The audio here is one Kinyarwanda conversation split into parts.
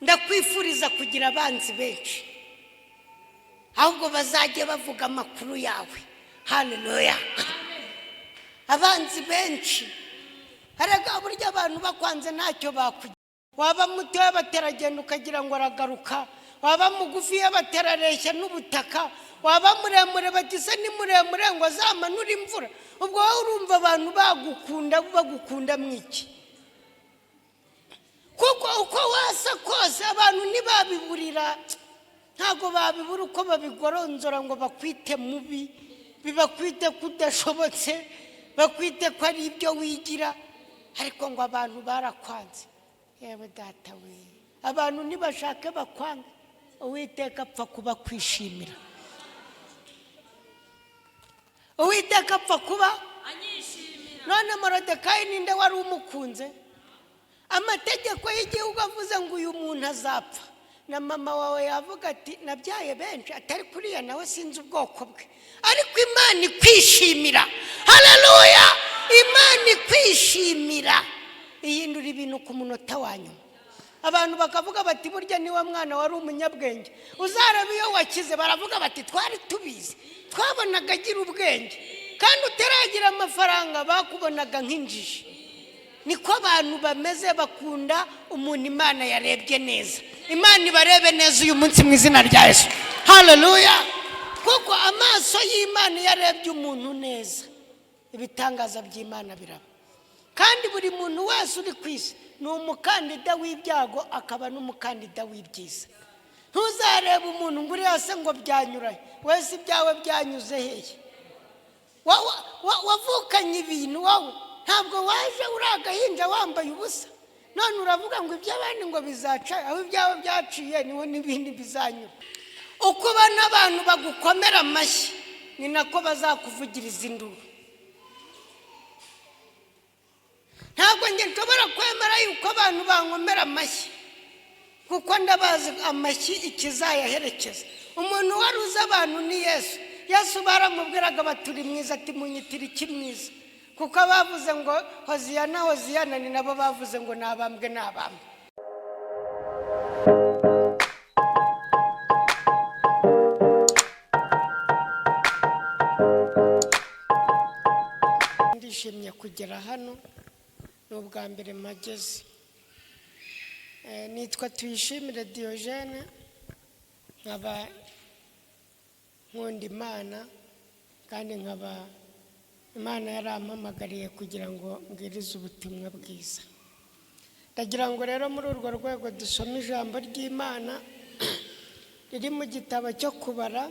Ndakwifuriza kugira abanzi benshi, ahubwo bazajye bavuga amakuru yawe. Haleluya! Abanzi benshi. Erega burya abantu bakwanze ntacyo bakugira. Waba mutoya bateragenda ukagira ngo aragaruka, waba mugufiya baterareshya n'ubutaka, waba muremure bati se ni muremure ngo azamanure imvura. Ubwo wowe urumva abantu bagukunda, bagukunda mwiki? Kuko uko wasa kose abantu ntibabiburira, ntabwo babibura uko babigoronzora ngo bakwite mubi, bibakwite ko udashobotse, bakwite ko ari ibyo wigira. Ariko ngo abantu barakwanze, yewe data we, abantu ntibashake bakwanga, Uwiteka apfa kuba kwishimira. Uwiteka apfa kuba anyishimira. None Morodekayi ninde wari umukunze? Amategeko y'igihugu avuze ngo uyu muntu azapfa, na mama wawe yavuga ati nabyaye benshi, atari kuriya nawe sinzi ubwoko bwe. Ariko Imana ikwishimira. Haleluya! Imana ikwishimira ihindura ibintu ku munota wa nyuma. Abantu bakavuga bati burya niwe mwana wari umunyabwenge. Uzareba iyo wakize baravuga bati twari tubizi, twabonaga agira ubwenge. Kandi utaragira amafaranga bakubonaga nk'injiji. Niko abantu bameze, bakunda umuntu Imana yarebye neza. Imana ibarebe neza uyu munsi mu izina rya Yesu. Haleluya! Kuko amaso y'Imana iyo arebye umuntu neza, ibitangaza by'Imana biraba. Kandi buri muntu wese uri ku isi ni umukandida w'ibyago, akaba n'umukandida w'ibyiza. Ntuzarebe umuntu ngo uriya se ngo byanyurahe, wese ibyawe byanyuze hehe? Wavukanye ibintu wowe, ntabwo waje uri agahinja wambaye ubusa. None uravuga ngo iby'abandi ngo bizaca, aho ibyawe byaciye niho n'ibindi bizanyura. Uko ubona abantu bagukomera amashyi ni nako bazakuvugiriza induru. Ntabwo njye nshobora kwemera yuko abantu bankomera amashyi, kuko ndabazi amashyi ikizayaherekeza. Umuntu wari uzi abantu ni Yesu. Yesu baramubwiraga bati uri mwiza, ati munyitira iki mwiza? Kuko bavuze ngo hoziyana hoziyana, ni nabo bavuze ngo nabambwe nabambwe. Ndishimye kugera hano, ni ubwa mbere mpageze. Nitwa Tuyishimire Diogene, nkaba nkunda Imana, kandi nkaba Imana yarampamagariye kugira ngo mbwirize ubutumwa bwiza. Ndagira ngo rero muri urwo rwego dusome ijambo ry'Imana riri mu gitabo cyo Kubara.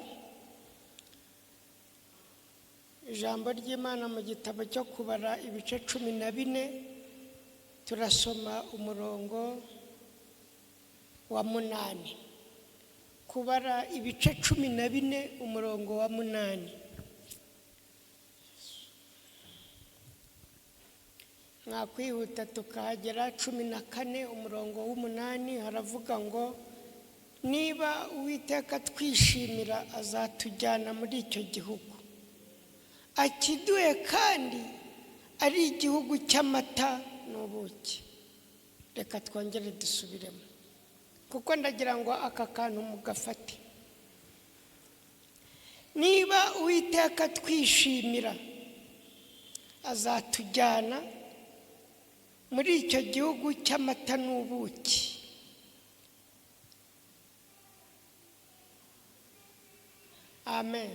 Ijambo ry'Imana mu gitabo cyo Kubara ibice 14, turasoma umurongo wa 8. Kubara ibice 14 umurongo wa 8. Mwakwihuta tukahagera. 14 umurongo w'umunani haravuga ngo niba Uwiteka twishimira azatujyana muri icyo gihugu akiduhe, kandi ari igihugu cy'amata n'ubuki. Reka twongere dusubiremo, kuko ndagira ngo aka kantu mugafate. Niba Uwiteka twishimira azatujyana muri icyo gihugu cy'amata n'ubuki. Amen.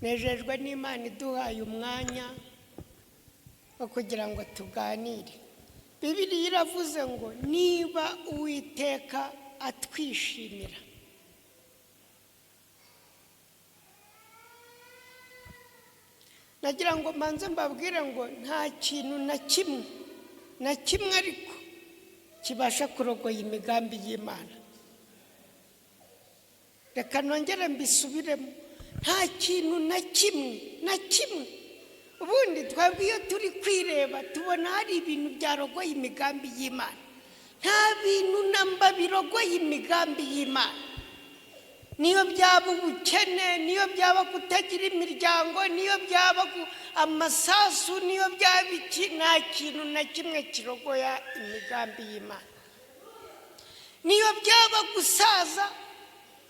Nejejwe n'Imana iduhaye umwanya wo kugira ngo tuganire. Bibiliya iravuze ngo niba Uwiteka atwishimira. Nagira ngo mbanze mbabwire ngo nta kintu na kimwe na kimwe ariko kibasha kurogoya imigambi y'Imana. Reka nongere mbisubiremo, nta kintu na kimwe na kimwe. Ubundi twebwe iyo turi kwireba tubona hari ibintu byarogoye imigambi y'Imana. Nta bintu namba birogoye imigambi y'Imana. Niyo byaba ubukene, niyo byaba kutagira imiryango, niyo byaba amasasu, niyo byaba iki, nta kintu na kimwe kirogoya imigambi y'Imana. Niyo byaba gusaza,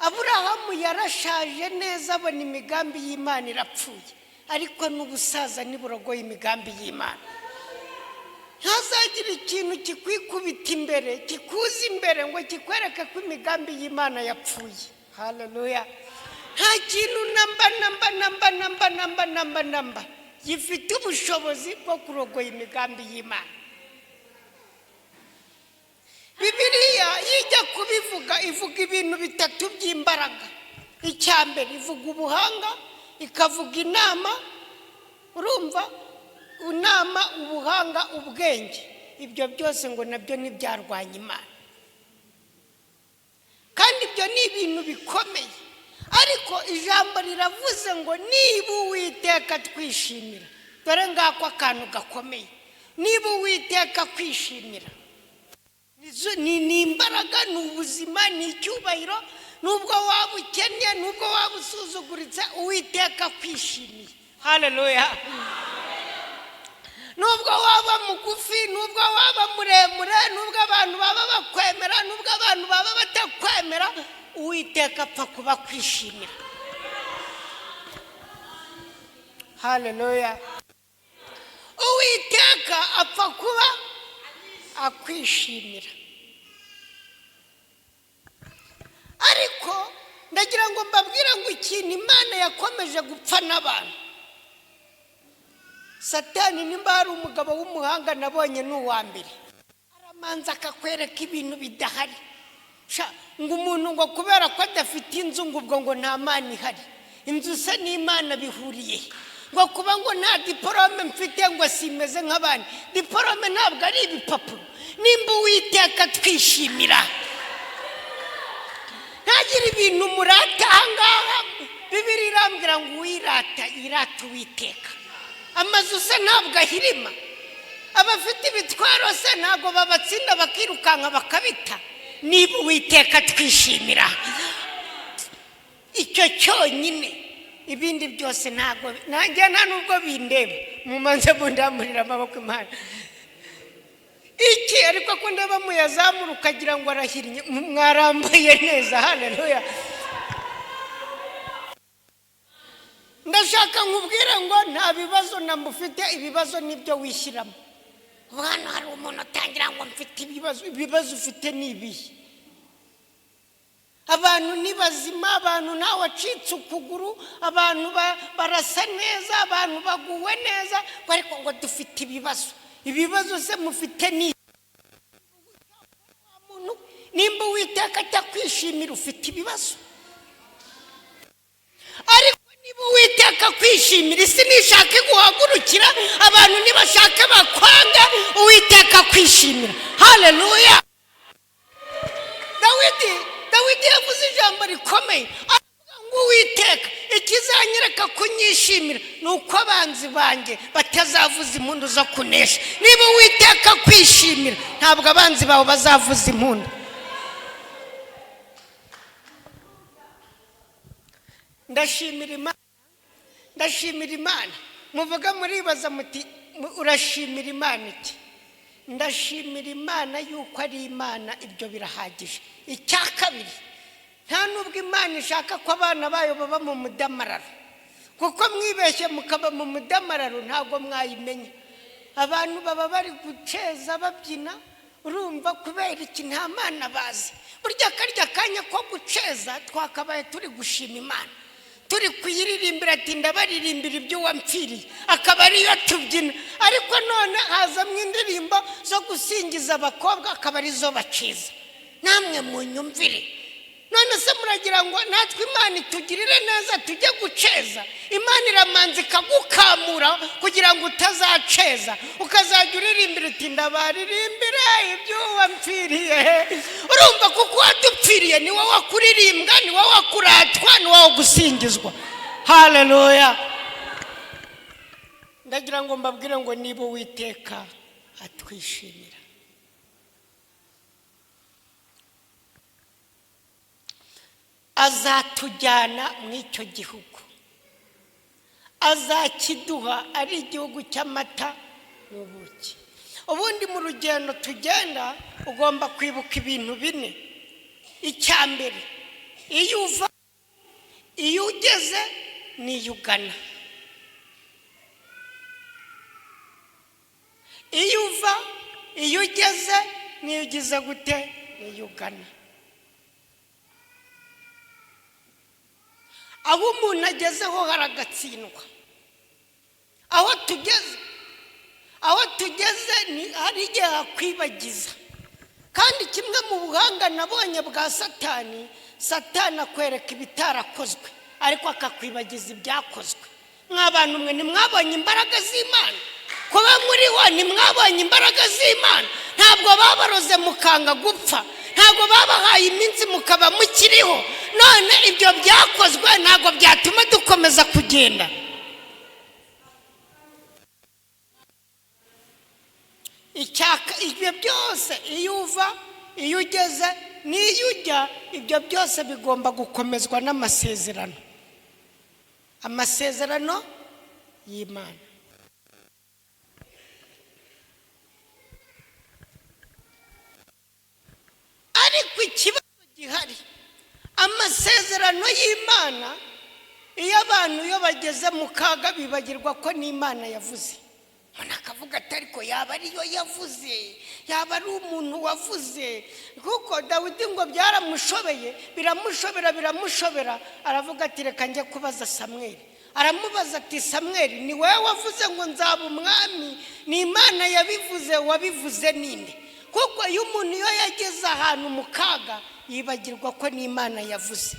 Aburahamu yarashaje neza abona imigambi y'Imana irapfuye, ariko n'ubusaza ntiburogoye imigambi y'Imana. Ntazagire ikintu kikwikubita imbere, kikuza imbere ngo kikwereke ko imigambi y'Imana yapfuye. Haleluya. Nta kintu namba namba namba namba namba namba namba gifite ubushobozi bwo kurogoya imigambi y'Imana. Bibiliya yijya kubivuga, ivuga ibintu bitatu by'imbaraga. Icya mbere ivuga ubuhanga, ikavuga inama, urumva inama, ubuhanga, ubwenge. Ibyo byose ngo nabyo ntibyarwanya Imana, kandi ibyo ni ibintu bikomeye. Ariko ijambo riravuze ngo niba Uwiteka twishimira, dore ngako akantu gakomeye, niba Uwiteka kwishimira ni imbaraga, ni ubuzima, ni icyubahiro. Nubwo waba ukennye, nubwo waba usuzuguritse, Uwiteka kwishimiye. Haleluya. Nubwo waba mugufi, nubwo waba muremure, nubwo abantu baba bakwemera, nubwo abantu baba batakwemera, Uwiteka apfa kuba kwishimira. Haleluya. Uwiteka apfa kuba akwishimira. Ariko ndagira ngo mbabwire ngo ikintu Imana yakomeje gupfa n'abantu, Satani nimba hari umugabo w'umuhanga nabonye ni uwa mbere, aramanza akakwereka ibintu bidahari. Ngo umuntu ngo kubera ko adafite inzu ngo ubwo ngo nta Mana ihari. Inzu se n'Imana bihuriye? Ngo kuba ngo nta diporome mfite ngo simeze nk'abandi. Diporome ntabwo ari ibipapuro. Nimba Uwiteka twishimira, ntagire ibintu murata ahangaha. Bibiliya irambwira ngo uwirata yirata Uwiteka. Amazu se ntabwo ahirima, abafite ibitwaro se ntabwo babatsinda bakirukanka bakabita. Niba Uwiteka twishimira, icyo cyonyine, ibindi byose ntabwo nanjye nta nubwo bindeba. Mumanze mundamurira amaboko Imana iki, ariko ko ndeba muyazamura ukagira ngo arahinnye. Mwarambuye neza. Haleluya. Ndashaka nkubwire ngo nta bibazo namufite, ibibazo nibyo wishyiramo. Hano hari umuntu utangira ngo mfite ibibazo. Ibibazo ufite ni ibihe? Abantu ni bazima, abantu ntawe wacitse ukuguru, abantu barasa neza, abantu baguwe neza, ariko ngo dufite ibibazo. Ibibazo se mufite ni nimba Uwiteka atakwishimira ufite ibibazo. Ariko niba Uwiteka kwishimira, isi nishaka guhagurukira, abantu nibashaka bakwanga, Uwiteka kwishimira. Haleluya. Dawidi yavuze ijambo rikomeye, aravuga ngo Uwiteka ikizanyereka kunyishimira ni uko abanzi banjye batazavuza impundu zo kunesha. Niba Uwiteka kwishimira, ntabwo abanzi bawe bazavuza impundu. Ndashimira Imana, ndashimira Imana. Muvuga muribaza muti urashimira Imana iki? Ndashimira Imana yuko ari Imana, ibyo birahagije. Icya kabiri, nta nubwo Imana ishaka ko abana bayo baba mu mudamararo, kuko mwibeshye mukaba mu mudamararo ntabwo mwayimenya. Abantu baba bari guceza babyina, urumva kubera iki? Nta Mana bazi. Burya karya kanya ko guceza twakabaye turi gushima Imana, turi kuyiririmbira ati ndabaririmbira ibyo wampfiriye, akaba ariyo tubyina. Ariko none hazamo indirimbo zo gusingiza abakobwa, akaba arizo baciza. Namwe munyumvire. None se muragira ngo natwe Imana itugirire neza tujye guceza? Imana iramanza ikagukamura kugira ngo utazaceza, ukazajya uririmbira uti ndabaririmbira ibyo wampfiriye. Urumva, kuko uwadupfiriye ni wowe wakuririmbwa, ni wowe wakuratwa, ni wowe gusingizwa. Haleluya. Ndagira ngo mbabwire ngo niba Uwiteka atwishimira. Azatujyana mu icyo gihugu, azakiduha ari igihugu cy'amata n'ubuki. Ubundi mu rugendo tugenda ugomba kwibuka ibintu bine. Icya mbere, iyo uva, iyo ugeze n'iyo ugana. Iyo uva, iyo ugeze n'iyo ugize gute, n'iyo ugana. Aho umuntu agezeho haragatsindwa. Aho tugeze, aho tugeze ni hari igihe hakwibagiza. Kandi kimwe mu buhanga nabonye bwa Satani, Satani akwereka ibitarakozwe ariko akakwibagiza ibyakozwe. Mwa bantu mwe, ntimwabonye imbaraga z'Imana? Kuba muriho, ntimwabonye imbaraga z'Imana? Ntabwo babaroze mukanga gupfa? Ntabwo babahaye iminsi mukaba mukiriho? None ibyo byakozwe ntabwo byatuma dukomeza kugenda? Icyaka, ibyo byose, iyo uva, iyo ugeze n'iyo ujya, ibyo byose bigomba gukomezwa n'amasezerano, amasezerano y'Imana. Ariko ikibazo gihari, amasezerano y'Imana, iyo abantu iyo bageze mu kaga bibagirwa ko n'Imana yavuze. Umuntu akavuga ati: "Ariko yaba ariyo yavuze, yaba ari umuntu wavuze?" Kuko Dawidi ngo byaramushobeye, biramushobera, biramushobera, aravuga ati: "Reka njye kubaza Samweri." Aramubaza ati: "Samweri, ni wowe wavuze ngo nzaba umwami? Ni Imana yabivuze? Wabivuze ninde?" Kuko iyo umuntu iyo yageze ahantu mu kaga yibagirwa ko n'Imana yavuze,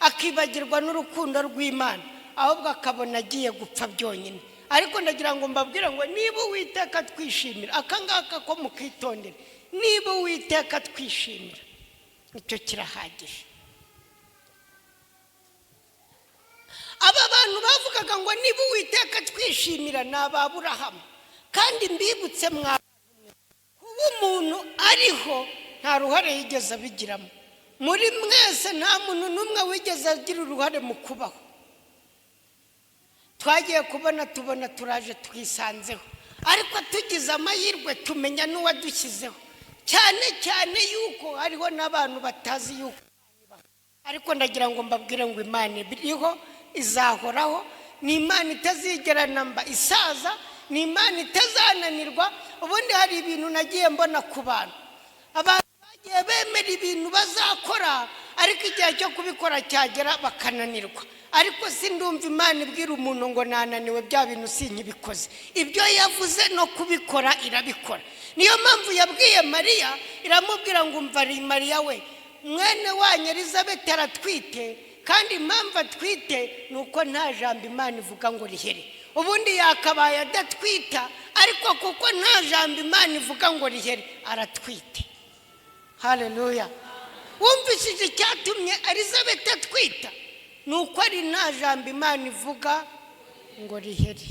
akibagirwa n'urukundo rw'Imana, ahubwo akabona agiye gupfa byonyine. Ariko ndagira ngo mbabwire ngo niba Uwiteka twishimira, aka ngaka ko mukitondere, niba Uwiteka twishimira, nicyo kirahagije. Aba bantu bavugaga ngo niba Uwiteka twishimira ni Ababurahamu. Kandi mbibutse mwa, kuba umuntu ariho nta ruhare yigeze abigiramo. Muri mwese nta muntu n'umwe wigeze agira uruhare mu kubaho. Twagiye kubona tubona turaje, twisanzeho, ariko tugize amahirwe tumenya n'uwadushyizeho, cyane cyane yuko hariho n'abantu batazi yuko Imana ibaho. Ariko ndagira ngo mbabwire ngo Imana iriho, izahoraho. Ni Imana itazigera namba isaza, ni Imana itazananirwa. Ubundi hari ibintu nagiye mbona ku bantu: abantu bagiye bemera ibintu bazakora, ariko igihe cyo kubikora cyagera bakananirwa. Ariko sindumva Imana ibwira umuntu ngo nananiwe, bya bintu sinkibikoze. Ibyo yavuze no kubikora irabikora. Niyo mpamvu yabwiye Mariya, iramubwira ngo: "Umva Mariya we, mwene wanyu Elizabeth aratwite, kandi impamvu atwite ni uko nta jambo Imana ivuga ngo rihere. Ubundi yakabaye adatwita, ariko kuko nta jambo Imana ivuga ngo rihere, aratwite." Haleluya! Wumvishije icyatumye Elizabeth atwita? Ni uko ari nta jambo Imana ivuga ngo rihere.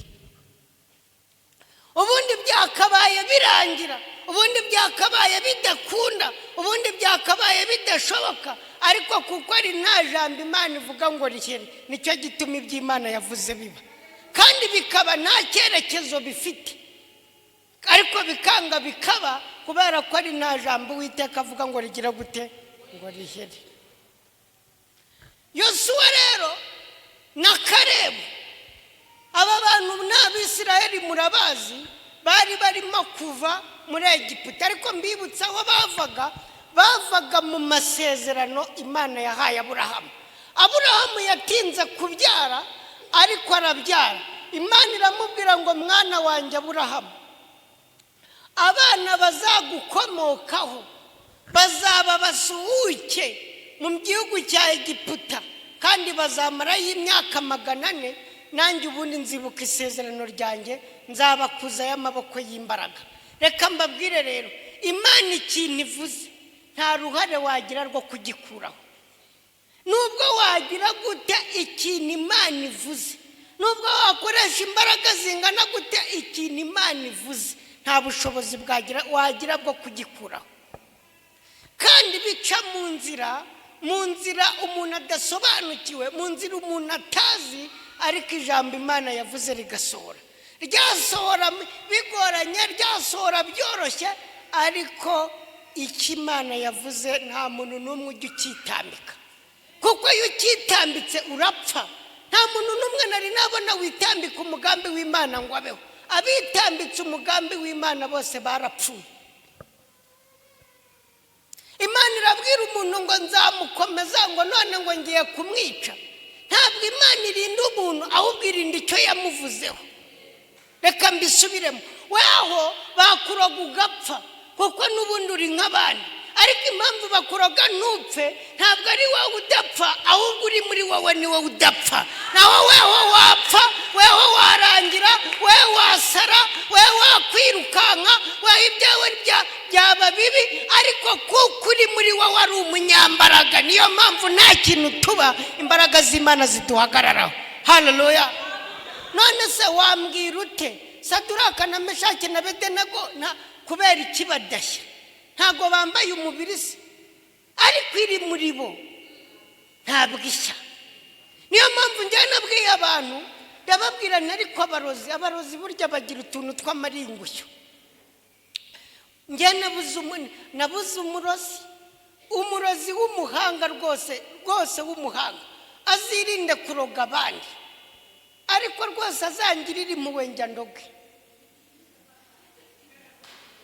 Ubundi byakabaye birangira, ubundi byakabaye bidakunda, ubundi byakabaye bidashoboka, ariko kuko ari nta jambo Imana ivuga ngo rihere, nicyo gituma iby'Imana yavuze biba, kandi bikaba nta cyerekezo bifite, ariko bikanga bikaba kubera ko ari nta jambo Uwiteka avuga ngo rigira gute, ngo rihere. Yosuwa rero na Karebu, aba bantu ni Abisirayeli, murabazi, bari barimo kuva muri Egiputa. Ariko mbibutsa aho bavaga: bavaga mu masezerano Imana yahaye Aburahamu. Aburahamu yatinze kubyara, ariko arabyara. Imana iramubwira ngo: "Mwana wanjye Aburahamu, abana bazagukomokaho bazaba basuhuke mu gihugu cya Egiputa, kandi bazamarayo imyaka 400. Nanjye ubundi nzibuka isezerano ryanjye, nzabakuzayo amaboko y'imbaraga." Reka mbabwire rero, Imana ikintu ivuze nta ruhare wagira rwo kugikuraho, nubwo wagira gute. Ikintu Imana ivuze, nubwo wakoresha imbaraga zingana gute, ikintu Imana ivuze nta bushobozi bwagira wagira bwo kugikuraho. Kandi bica mu nzira. Mu nzira umuntu adasobanukiwe, mu nzira umuntu atazi, ariko ijambo Imana yavuze rigasohora. Ryasohora bigoranye, ryasohora byoroshye, ariko icyo Imana yavuze nta muntu n'umwe ujya ukitambika, kuko iyo ukitambitse urapfa. Nta muntu n'umwe nari nabona witambika umugambi w'Imana ngo abeho. Abitambitse umugambi w'Imana bose barapfuye. Imana irabwira umuntu ngo nzamukomeza, ngo none ngo ngiye kumwica. Ntabwo Imana irinda umuntu, ahubwo irinda icyo yamuvuzeho. Reka mbisubiremo. Weho bakuroga ugapfa, kuko n'ubundi uri nk'abandi, ariko impamvu bakuroga ntupfe ntabwo ari wowe udapfa, ahubwo uri muri wowe ni wowe udapfa. Nawe weho wapfa, weho warangira, wewe wasara, wewe wakwirukanka, wewe ibyawe byaba bibi, ariko kuko uri muri wowe ari umunyambaraga, niyo mpamvu nta kintu tuba. Imbaraga z'Imana ziduhagararaho. Haleluya! None se wambwira ute Saduraka na Meshaki na Bedenego kubera iki badashya? Ntabwo bambaye umubiri se? Ariko iri muri bo ntabwo ishya. Niyo mpamvu njyewe nabwiye abantu, ndababwira, ariko abarozi burya bagira utuntu tw'amaringushyo. Njye nabuze umurozi w'umuhanga rwose rwose w'umuhanga. Azirinde kuroga abandi, ariko rwose azangirire impuhwe njya ndoge.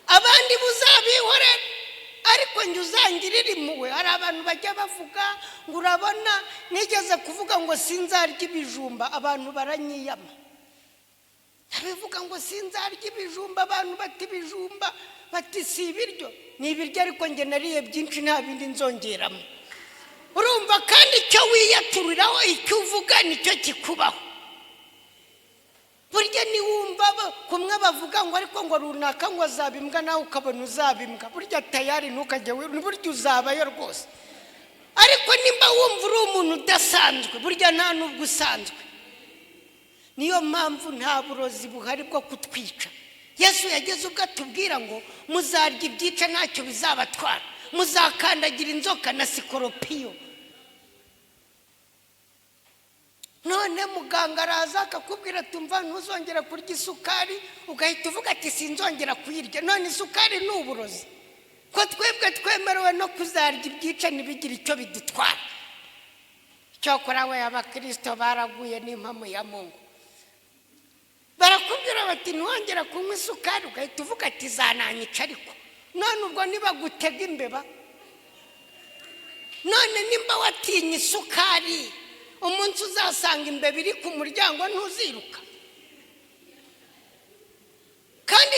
Abandi buzabihorere, ariko njye uzangirire impuhwe. Hari abantu bajya bavuga ngo urabona nigeze kuvuga ngo sinzarya ibijumba, abantu baranyiyama. Abivuga ngo sinzarya ibijumba, abantu bati ibijumba, bati si ibiryo. Ni ibiryo, ariko njye nariye byinshi, nta bindi nzongeramo. Urumva kandi icyo wiyaturiraho, icyo uvuga nicyo kikubaho. Burya niwumva kumwe bavuga ngo ariko ngo runaka ngo azaba imbwa, nawe ukabona uzaba imbwa, burya tayari ntukajye, burya uzabayo rwose. Ariko nimba wumva uri umuntu udasanzwe, burya nta n'ubwo usanzwe. Niyo mpamvu nta burozi buhari bwo kutwica. Yesu yageze ubwo atubwira ngo muzarya ibyica ntacyo bizabatwara, muzakandagira inzoka na sikoropiyo. None muganga araza akakubwira ati umva ntuzongera kurya isukari, ugahita uvuga ati sinzongera kuyirya. None isukari ni uburozi? Ko twebwe twemerewe no kuzarya ibyica ntibigire icyo bidutwara. Cyokora we abakirisito baraguye n'impamo ya Mungu. Barakubwira bati ntiwongera kunywa isukari, ugahita uvuga ati zananyica. Ariko none ubwo nibagutega imbeba, none nimba watinye isukari, umunsi uzasanga imbeba iri ku muryango ntuziruka? Kandi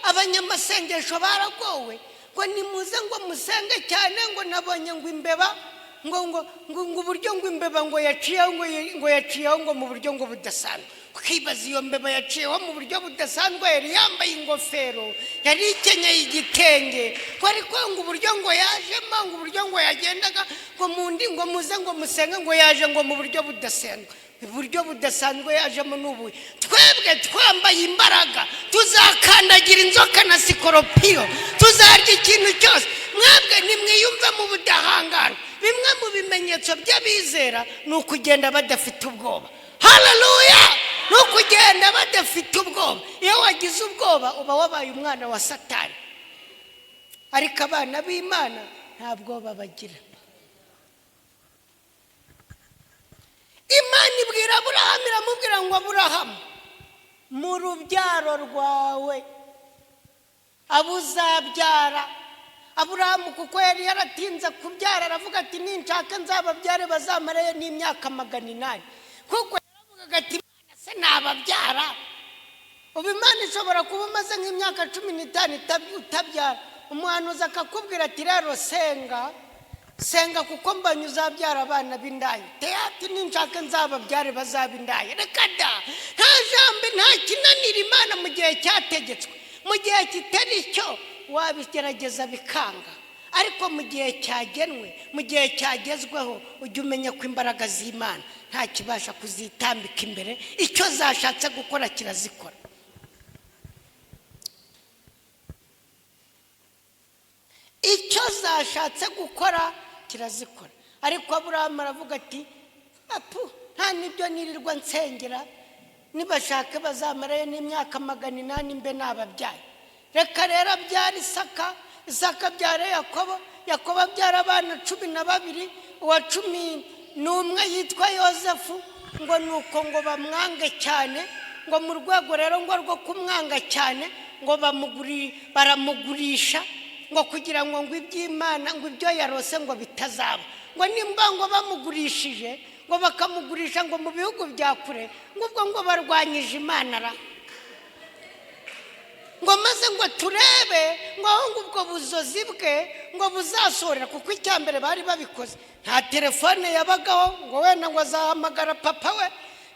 abanyamasengesho baragowe, ngo nimuze ngo musenge cyane, ngo nabonye ngo imbeba ngo ngo ngo ngo uburyo ngo imbeba ngo yaciyeho ngo yaciyeho ngo mu buryo ngo budasanzwe. Ukibaza iyo mbeba yaciyeho mu buryo budasanzwe, yari yambaye ingofero, yari ikenyeye igitenge, ngo ariko ngo uburyo ngo yajemo, ngo uburyo ngo yagendaga, ngo mundi ngo muze ngo musenge, ngo yaje ngo mu buryo budasanzwe. Uburyo budasanzwe yajemo ni ubuhe? Twebwe twambaye imbaraga, tuzakandagira inzoka na sikoropiyo, tuzarya ikintu cyose. Mwebwe nimwiyumve mu budahangarwa. Bimwe mu bimenyetso by'abizera ni ukugenda badafite ubwoba. Haleluya! Ni ukugenda badafite ubwoba. Iyo wagize ubwoba uba wabaye umwana wa Satani, ariko abana b'Imana nta bwoba bagira. Imana ibwira Aburahamu, iramubwira ngo Aburahamu, mu rubyaro rwawe abo uzabyara. Aburahamu kuko yari yaratinze kubyara, aravuga ati ninshaka nzababyare bazamareyo n'imyaka 800, kuko yaravugaga ati Imana se nababyara? Ubu Imana ishobora kuba umaze nk'imyaka 15 utabyara, umuhanuzi akakubwira ati rero senga senga kuko mbonye uzabyara abana b'indaya. Ati ninshaka nzababyare bazaba indaya. Reka da, nta jambo, nta kinanira Imana mu gihe cyategetswe. Mu gihe kitari cyo wabigerageza bikanga, ariko mu gihe cyagenwe, mu gihe cyagezweho, ujye umenya ko imbaraga z'Imana nta kibasha kuzitambika imbere. Icyo zashatse gukora kirazikora. Icyo zashatse gukora kirazikora. Ariko Aburahamu aravuga ati: "Apu, nta n'ibyo nirirwa nsengera, nibashake bazamarayo n'imyaka 800 mbe nababyaye." Reka rero abyara Isaka, Isaka abyara Yakobo, Yakobo abyara abana 12, uwa 11 yitwa Yosefu. Ngo ni uko ngo bamwange cyane, ngo mu rwego rero ngo rwo kumwanga cyane, ngo baramugurisha, ngo kugira ngo iby'Imana, ngo ibyo yarose ngo bitazaba. Ngo nimba ngo bamugurishije, ngo bakamugurisha ngo mu bihugu bya kure, ngo ubwo ngo barwanyije Imana ra, ngo maze ngo turebe ngo aho ngo ubwo buzozi bwe ngo buzasohorera. Kuko icya mbere bari babikoze, nta telefone yabagaho ngo wenda ngo azahamagara papa we,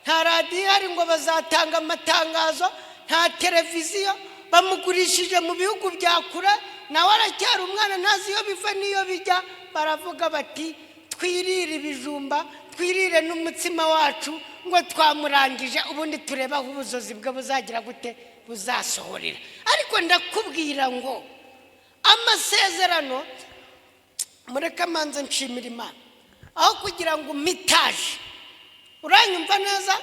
nta radiyo ihari ngo bazatanga amatangazo, nta televiziyo. Bamugurishije mu bihugu bya kure, nawe aracyari umwana, ntazi iyo biva n'iyo bijya. Baravuga bati: "Twirire ibijumba, twirire n'umutsima wacu," ngo twamurangije, ubundi turebe aho ubuzozi bwe buzagira gute, buzasohorera. Ariko ndakubwira ngo amasezerano, mureke amanza nshimira Imana. Aho kugira ngo umitaje, uranyumva neza,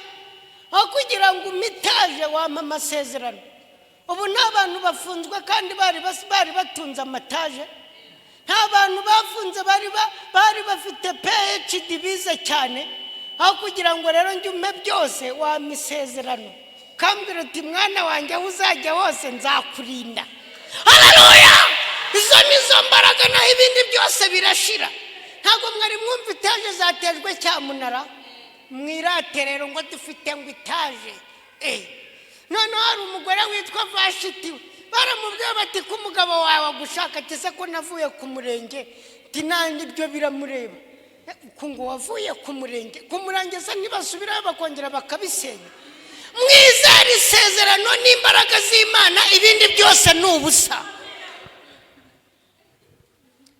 aho kugira ngo umitaje, wampa amasezerano. Ubu nta bantu bafunzwe kandi bari batunze amataje, nta bantu bafunze bari bafite PhD bize cyane. Aho kugira ngo rero njye umpe byose, wampa isezerano, ukambwira uti: "Mwana wanjye, aho uzajya hose nzakurinda." Haleluya! Izo ni zo mbaraga, naho ibindi byose birashira. Ntabwo mwari mwumva itaje zatejwe cyamunara? Mwirate rero ngo dufite ngo itaje. Noneho hari umugore witwa Vashiti, baramubwiye bati: "Ko umugabo wawe agushaka?" Ati: "Se ko navuye ku murenge?" Ati: "Nanjye ibyo biramureba." Ku ngo wavuye ku murenge, ku murenge se ntibasubirayo bakongera bakabisenya? Mwizere isezerano n'imbaraga z'Imana, ibindi byose ni ubusa.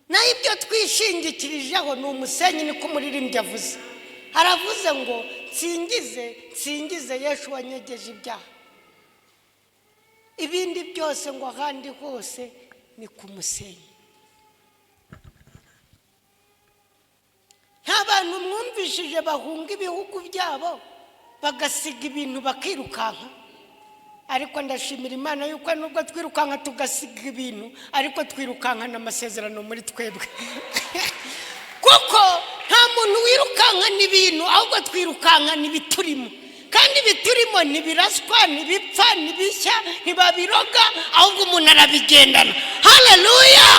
Naho ibyo twishingikirijeho ni umusenyi, niko umuririmbyi avuze. Aravuze ngo: "Nsingize, nsingize Yesu wanyegeje ibyaha." Ibindi byose ngo ahandi hose ni ku musenyi. Nta bantu mwumvishije bahunga ibihugu byabo, bagasiga ibintu bakirukanka? Ariko ndashimira Imana yuko nubwo twirukanka tugasiga ibintu, ariko twirukankana amasezerano muri twebwe, kuko nta muntu wirukankana ibintu, ahubwo twirukankana ibiturimo. Kandi ibiturimo ntibiraswa, ntibipfa, ntibishya, ntibabiroga, ahubwo umuntu arabigendana. Haleluya,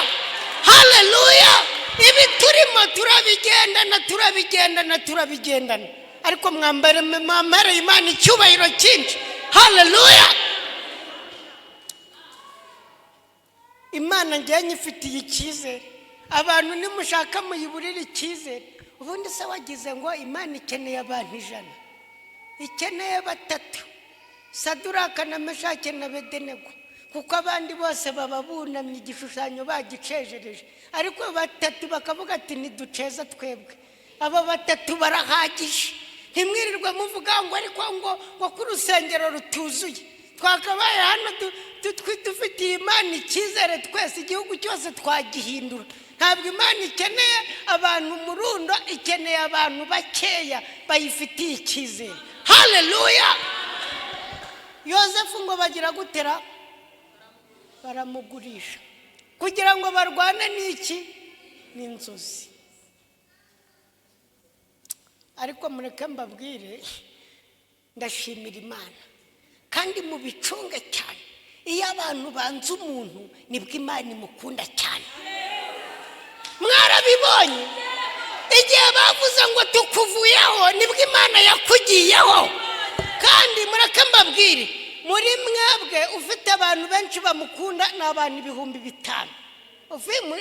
haleluya! Ibiturimo turabigendana, turabigendana, turabigendana. Ariko mwambare, mwambare Imana icyubahiro cyinshi. Haleluya! Imana ngewe nyifitiye icyizere. Abantu nimushaka muyiburire icyizere. Ubundi se wagize ngo Imana ikeneye abantu 100? Ikeneye batatu: Saduraka na Meshake na Bedenego, kuko abandi bose baba bunamye, igishushanyo bagicejereje, ariko batatu bakavuga ati: "Ntiduceza twebwe." Aba batatu barahagije. Ntimwirirwe muvuga ngo ariko ngo ko urusengero rutuzuye. Twakabaye hano dufitiye Imana icyizere twese, igihugu cyose twagihindura. Ntabwo Imana ikeneye abantu umurundo, ikeneye abantu bakeya bayifitiye icyizere. Haleluya! Yosefu ngo bagira gutera, baramugurisha kugira ngo barwane n'iki? N'inzozi. Ariko mureke mbabwire, ndashimira Imana, kandi mubicunge cyane. Iyo abantu banze umuntu, nibwo Imana imukunda cyane. Mwarabibonye, igihe bavuze ngo tukuvuyeho, nibwo Imana yakugiyeho. Kandi mureke mbabwire, muri mwebwe ufite abantu benshi bamukunda ni abantu 5000.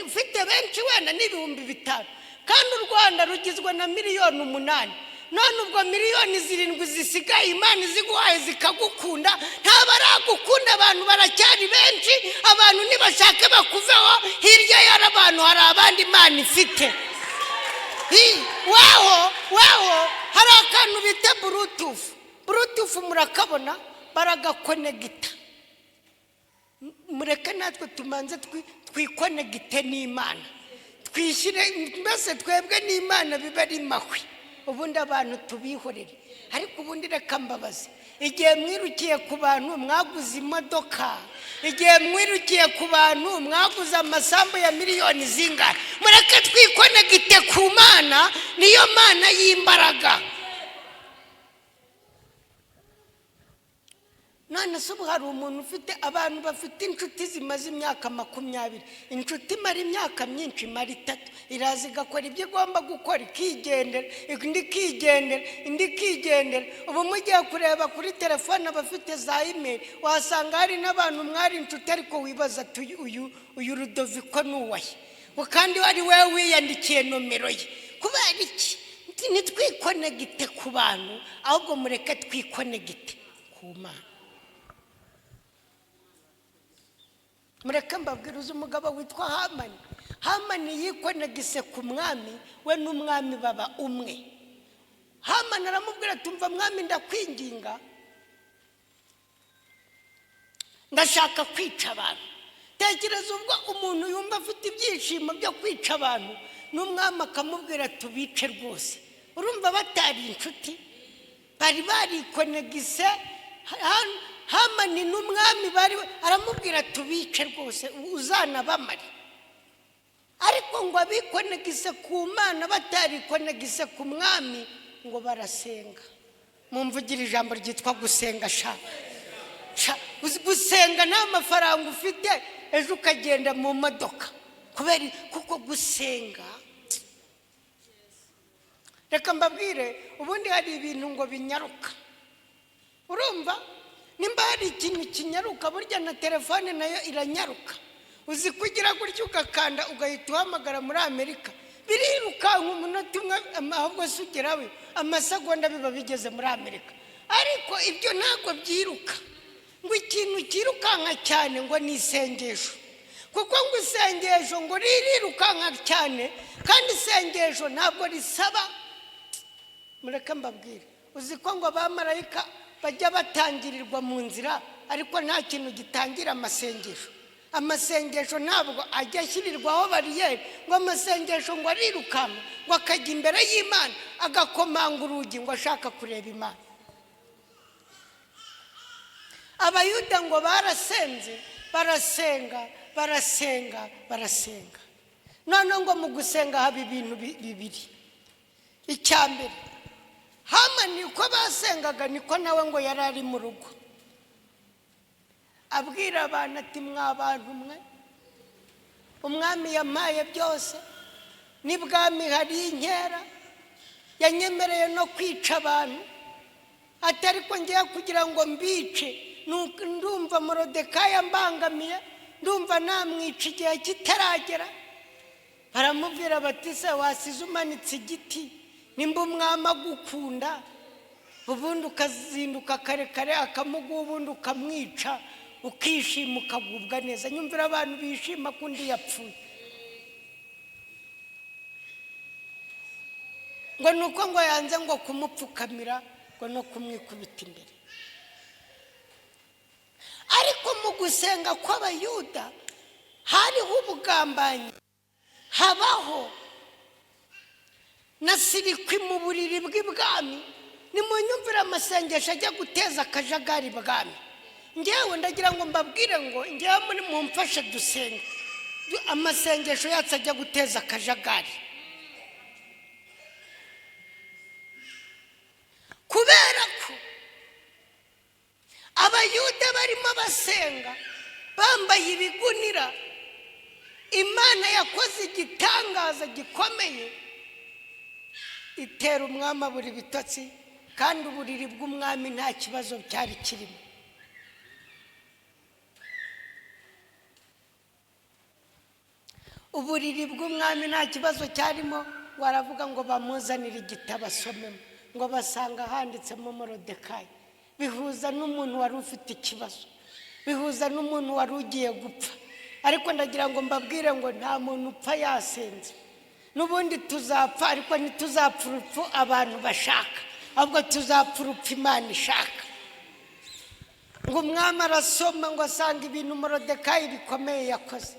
Ufite benshi wenda ni 5000, kandi u Rwanda rugizwe na miliyoni 8. None ubwo miliyoni 7 zisigaye, Imana iziguhaye zikagukunda, ntabaragukunda. Abantu baracyari benshi. Abantu nibashake bakuveho, hirya y'abantu hari abandi Imana ifite. Weho, weho hari akantu bita Bluetooth. Bluetooth murakabona, baragakonegita. Mureke natwe tumanze twikonegite n'Imana. Twishyire mbese twebwe n'Imana biba ari mahwi, ubundi abantu tubihorere. Ariko ubundi reka mbabaze: igihe mwirukiye ku bantu mwaguze imodoka, igihe mwirukiye ku bantu mwaguze amasambu ya miliyoni zingahe? Mureke twikonegite ku Mana, niyo Mana y'imbaraga. None se ubu hari umuntu ufite, abantu bafite inshuti zimaze imyaka 20? Inshuti imara imyaka myinshi, imara 3, iraza igakora ibyo igomba gukora ikigendera, indi ikigendera, indi ikigendera. Ubu mugiye kureba kuri telefone, abafite za email, wasanga hari n'abantu mwari inshuti ariko wibaza ati: Uyu Rudoviko ni uwahe?" Kandi ari wowe wiyandikiye nomero ye. Kubera iki? Ntitwikonegite ku bantu, ahubwo mureke twikonegite ku Mana. Mureke mbabwire, uzi umugabo witwa Hamani? Hamani yikonegise ku mwami, we n'umwami baba umwe. Hamani aramubwira ati: "Umva mwami, ndakwinginga, ndashaka kwica abantu." Tekereza ubwo umuntu yumva afite ibyishimo byo kwica abantu, n'umwami akamubwira: "Tubice rwose." Urumva batari inshuti? Bari barikonegise, Hamani n'umwami bari. Aramubwira: "Tubice rwose, uzanabamare." Ariko ngo abikonegise ku Mana batarikonegise ku mwami, ngo barasenga. Mumvugire ijambo ryitwa gusenga. Sha Sha, uzi gusenga nta mafaranga ufite, ejo ukagenda mu modoka? Kubera kuko gusenga, reka mbabwire, ubundi hari ibintu ngo binyaruka. Urumva nimba hari ikintu kinyaruka, burya na telefone nayo iranyaruka. Uzi kugira gutya ugakanda, ugahita uhamagara muri Amerika, birirukanka umunota umwe, ahubwo se ugerawe amasegonda, biba bigeze muri Amerika. Ariko ibyo ntabwo byiruka. Ngo ikintu cyirukanka cyane ngo ni isengesho, kuko ngo isengesho ngo ririrukanka cyane, kandi isengesho ntabwo risaba. Mureke mbabwire, uzi ko ngo abamarayika bajya batangirirwa mu nzira, ariko nta kintu gitangira amasengesho. Amasengesho ntabwo ajya ashyirirwaho bariyeri. Ngo amasengesho ngo arirukanka, ngo akajya imbere y'Imana, agakomanga urugi ngo ashaka kureba Imana. Abayuda ngo barasenze, barasenga, barasenga, barasenga. Noneho ngo mu gusenga haba ibintu bibiri. Icya mbere, Hamani uko basengaga niko nawe ngo yari ari mu rugo, abwira abantu ati: "Mwa bantu mwe, umwami yampaye byose, n'ibwami hari inkera, yanyemereye no kwica abantu, atari ko ngiye kugira ngo mbice. Ndumva Morodekayi ambangamiye, ndumva namwica igihe kitaragera." Baramubwira bati: "Se wasize umanitse igiti, nimba umwami agukunda, ubundi ukazinduka kare kare akamuguha, ubundi ukamwica, ukishima, ukagubwa neza." Nyumvira abantu bishima ko undi yapfuye, ngo ni uko ngo yanze ngo kumupfukamira, ngo no kumwikubita imbere. Ariko mu gusenga kw'Abayuda hariho ubugambanyi, habaho na sirikwi mu buriri bw'ibwami. Nimunyumvire, amasengesho ajya guteza akajagari ibwami. Ngewe ndagira ngo mbabwire ngo ngewe muri mumfashe dusenga, amasengesho yacu ajya guteza akajagari, kubera ko Abayuda barimo basenga bambaye ibigunira, Imana yakoze igitangaza gikomeye, itera umwami abura ibitotsi, kandi uburiri bw'umwami nta kibazo cyari kirimo. Uburiri bw'umwami nta kibazo cyarimo. Waravuga ngo bamuzanire igitabo asomemo, ngo basanga handitsemo Morodekayi. Bihuza n'umuntu wari ufite ikibazo, bihuza n'umuntu wari ugiye gupfa. Ariko ndagira ngo mbabwire ngo nta muntu upfa yasenze. N'ubundi tuzapfa, ariko ntituzapfa urupfu abantu bashaka, ahubwo tuzapfa urupfu Imana ishaka. Ngo umwami arasoma, ngo asanga ibintu Morodekayi bikomeye yakoze.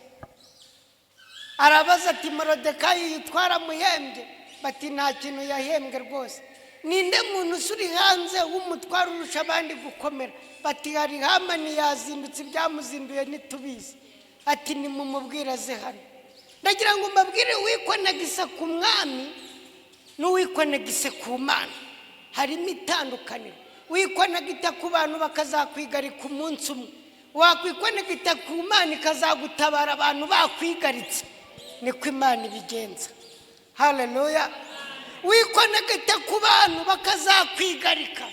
Arabaza ati: "Morodekayi yitwara muhembwe?" Bati: "Nta kintu yahembwe rwose." "Ninde muntu usuri hanze w'umutwaro urusha abandi gukomera?" Bati: "Hari Hamani, yazindutse, ibyamuzinduye ntitubizi." Ati: "Nimumubwire aze hano." Ndagira ngo mbabwire, wikonegisa ku mwami n'uwikonegise ku Mana harimo itandukaniro. Wikonegita ku bantu bakazakwigarika umunsi umwe, wakwikonegita ku Mana ikazagutabara abantu bakwigaritse. Niko Imana ibigenza. Haleluya! Wikonegita ku bantu bakazakwigarika,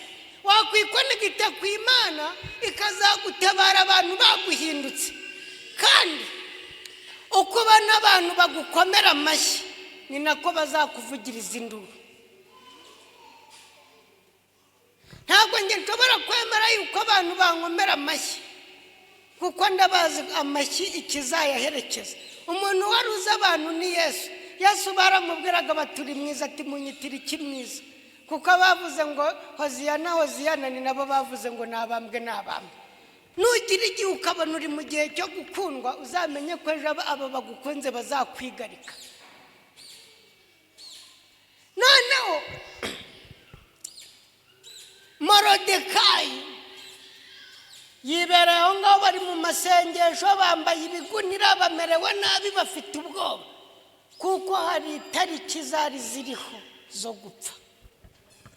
wakwikonegita ku Imana ikazagutabara abantu baguhindutse. Kandi uko ubona abantu bagukomera amashyi, ni nako bazakuvugiriza induru. Ntabwo njye nshobora kwemera yuko abantu bankomera amashyi, kuko ndabazi amashyi ikizayaherekeza. Umuntu wari uzi abantu ni Yesu. Yesu baramubwiraga baturi mwiza, ati: "Munyitira iki mwiza?" Kuko bavuze ngo "Hoziyana, hoziyana", ni nabo bavuze ngo "Nabambwe, nabambwe". Nugira igihe ukabona uri mu gihe cyo gukundwa, uzamenye ko ejo aba bagukunze bazakwigarika. Noneho Morodekayi yibereye aho ngaho, bari mu masengesho, bambaye ibigunira, bamerewe nabi, bafite ubwoba, kuko hari itariki zari ziriho zo gupfa.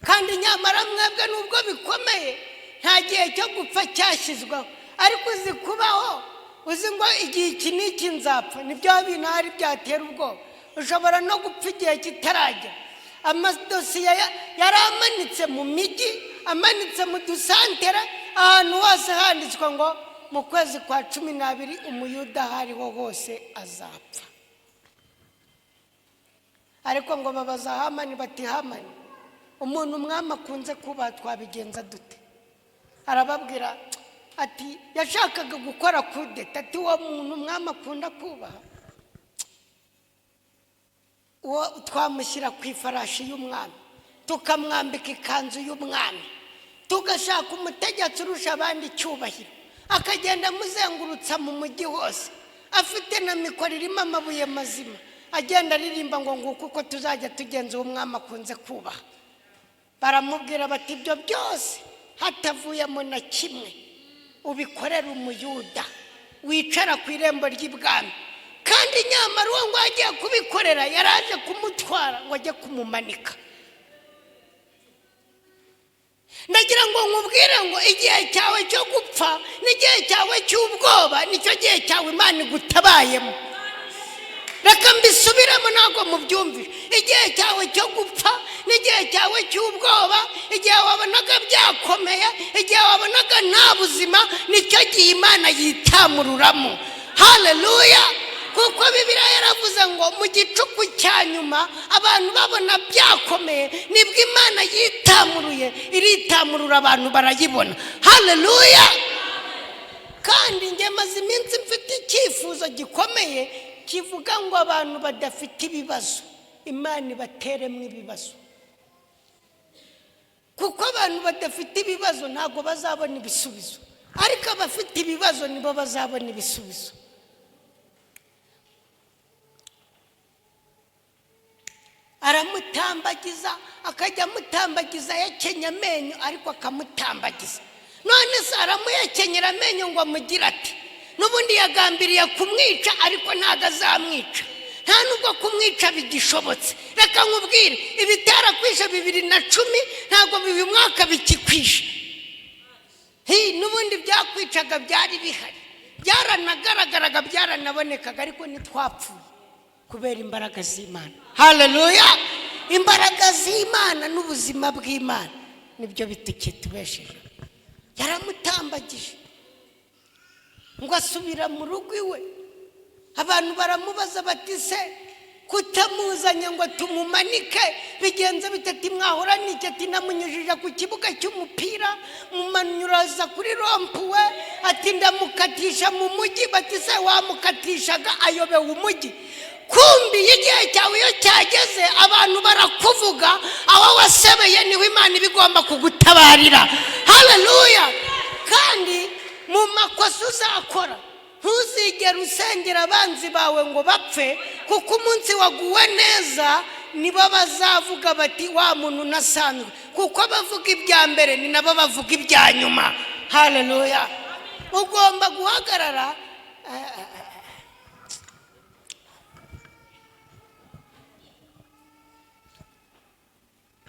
Kandi nyamara mwebwe, nubwo bikomeye, nta gihe cyo gupfa cyashyizweho, ariko uzi kubaho uzi ngo igihe iki n'iki nzapfa, nibyo bintu hari byatera ubwoba. Ushobora no gupfa igihe kitaragera. Amadosiye yari amanitse mu mijyi, amanitse mu dusantere, ahantu hose handitswe ngo mu kwezi kwa 12 Umuyuda aho ariho hose azapfa. Ariko ngo babaza Hamani bati: "Hamani, umuntu umwami akunze kuba, twabigenza dute?" Arababwira ati, yashakaga gukora kudeta, ati: "Uwo muntu umwami akunda kubaha, uwo twamushyira ku ifarashi y'umwami, tukamwambika ikanzu y'umwami, tugashaka umutegetsi urusha abandi icyubahiro, akagenda amuzengurutsa mu mujyi hose, afite na mikoro irimo amabuye mazima, agenda aririmba ngo nguko uko tuzajya tugenza uwo umwami akunze kubaha." Baramubwira bati: "Ibyo byose hatavuyemo na kimwe, ubikorera Umuyuda wicara ku irembo ry'ibwami." Kandi nyamara uwo ngo agiye kubikorera yari aje kumutwara ngo ajye kumumanika. Ndagira ngo nkubwire ngo igihe cyawe cyo gupfa n'igihe cyawe cy'ubwoba nicyo gihe cyawe Imana igutabayemo. Reka mbisubiremo, ntabwo mubyumvise. Igihe cyawe cyo gupfa n'igihe cyawe cy'ubwoba, igihe wabonaga byakomeye, igihe wabonaga nta buzima, nicyo gihe Imana yitamururamo. Haleluya! Kuko Bibiliya yaravuze ngo mu gicuku cya nyuma, abantu babona byakomeye, nibwo Imana yitamuruye, iritamurura, abantu barayibona. Haleluya! Kandi njye maze iminsi mfite icyifuzo gikomeye kivuga ngo abantu badafite ibibazo, Imana ibateremo ibibazo, kuko abantu badafite ibibazo ntabwo bazabona ibisubizo, ariko abafite ibibazo nibo bazabona ibisubizo. Aramutambagiza, akajya amutambagiza ahekenya amenyo, ariko akamutambagiza. None se aramuhekenyera amenyo ngo amugire ati: "N'ubundi yagambiriye kumwica, ariko ntabwo azamwica, nta nubwo kumwica bigishobotse." Reka nkubwire, ibitarakwishe 2010 ntabwo uyu mwaka bikikwishe. N'ubundi byakwicaga byari bihari, byaranagaragaraga, byaranabonekaga, ariko ntitwapfuye kubera imbaraga z'Imana. Haleluya! Imbaraga z'Imana n'ubuzima bw'Imana nibyo bitukitubesheje. Yaramutambagije ngo asubira mu rugo iwe. Abantu baramubaza bati: "Se kutamuzanye ngo tumumanike bigenze bite?" Ati: "Mwahora n'iki?" Ati: "Namunyujije ku kibuga cy'umupira, mumanyuraza kuri rond-point." Ati: "Ndamukatisha mu mujyi." Bati: "Se wamukatishaga ayobewe umujyi?" Kumbi igihe cyawe iyo cyageze, abantu barakuvuga. Aho wasebeye niho Imana iba igomba kugutabarira. Haleluya! Kandi mu makosa uzakora Ntuzigere usengera abanzi bawe ngo bapfe, kuko umunsi waguwe neza nibo bazavuga bati wa muntu unasanzwe, kuko bavuga ibya mbere ni nabo bavuga ibya nyuma. Haleluya! Ugomba guhagarara.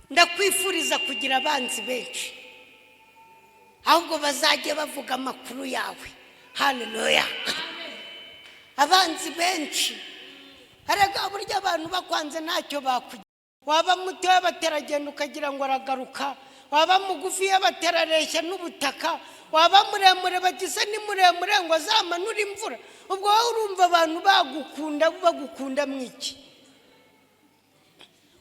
Ndakwifuriza kugira abanzi benshi, ahubwo bazajye bavuga amakuru yawe. Haleluya! Abanzi benshi, arega burya abantu bakwanze ntacyo bakugira. Waba muto bateragenda ukagira ngo aragaruka, waba mugufi baterareshya n'ubutaka, waba muremure batise ni muremure ngo azamanure imvura. Ubwo wowe urumva abantu bagukunda, bagukunda mwiki?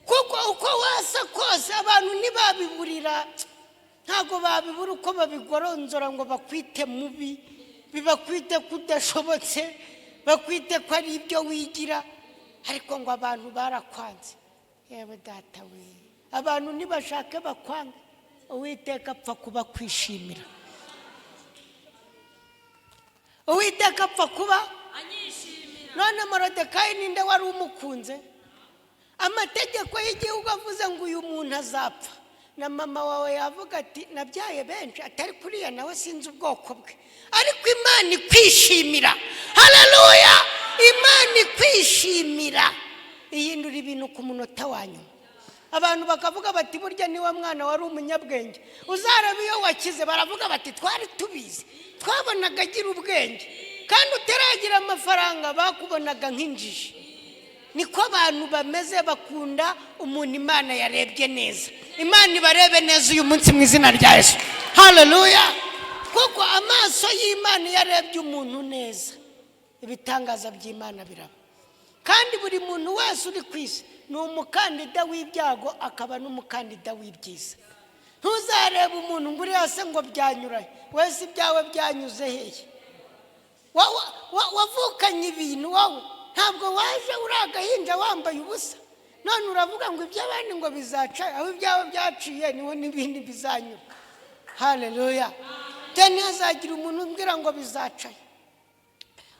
Kuko uko wasa kose abantu ntibabiburira, ntabwo babibura uko babigoronzora ngo bakwite mubi, bibakwite ko udashobotse, bakwite ko ari ibyo wigira, ariko ngo abantu barakwanze. Yewe data we, abantu ntibashake bakwanga, Uwiteka apfa kuba kwishimira. Uwiteka apfa kuba anyishimira. None Morodekayi ninde wari umukunze? Amategeko y'igihugu avuze ngo uyu muntu azapfa, na mama wawe yavuga ati nabyaye benshi, atari kuriya nawe sinzi ubwoko bwe, ariko Imana ikwishimira. Haleluya! Imana ikwishimira ihindura ibintu ku munota wa nyuma. Abantu bakavuga bati burya niwe mwana wari umunyabwenge. Uzareba iyo wakize baravuga bati twari tubizi, twabonaga agira ubwenge, kandi utaragira amafaranga bakubonaga nk'injiji. Niko abantu bameze, bakunda umuntu Imana yarebye neza. Imana ibarebe neza uyu munsi mu izina rya Yesu. Haleluya! Kuko amaso y'Imana iyo arebye umuntu neza, ibitangaza by'Imana biraba. Kandi buri muntu wese uri ku isi ni umukandida w'ibyago, akaba n'umukandida w'ibyiza. Ntuzarebe umuntu ngo uriya se ngo byanyurahe, wese ibyawe byanyuze hehe? Wavukanye ibintu wowe, ntabwo waje uri agahinja wambaye ubusa, none uravuga ngo iby'abandi ngo bizaca, aho ibyawe byaciye niho n'ibindi bizanyura. Haleluya! Ntihazagira umuntu umbwira ngo bizacaye.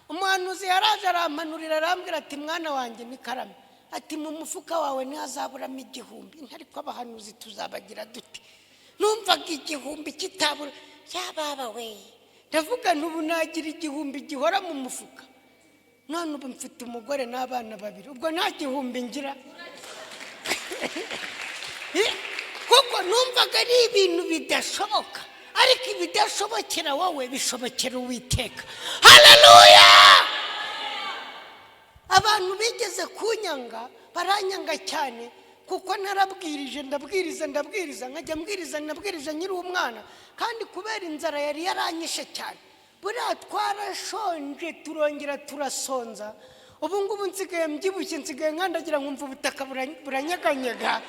Umuhanuzi yaraje arampanurira, arambwira ati mwana wanjye ni karame, ati mu mufuka wawe ntihazaburamo igihumbi. Ariko abahanuzi tuzabagira dute? Numvaga igihumbi kitabura, yababa we, ndavuga ntubu nagira igihumbi gihora mu mufuka. None ubu mfite umugore n'abana babiri, ubwo nta gihumbi ngira. Kuko numvaga ari ibintu bidashoboka, ariko ibidashobokera wowe bishobokera Uwiteka. Haleluya! Abantu bigeze kunyanga, baranyanga cyane, kuko narabwirije, ndabwiriza, ndabwiriza, nkajya mbwiriza, ndabwiriza nkiri umwana, kandi kubera inzara yari yaranyishe cyane. Buriya twarashonje turongera turasonza. Ubu ngubu nsigaye mbyibushye, nsigaye nkandagira nkumva ubutaka buranyeganyega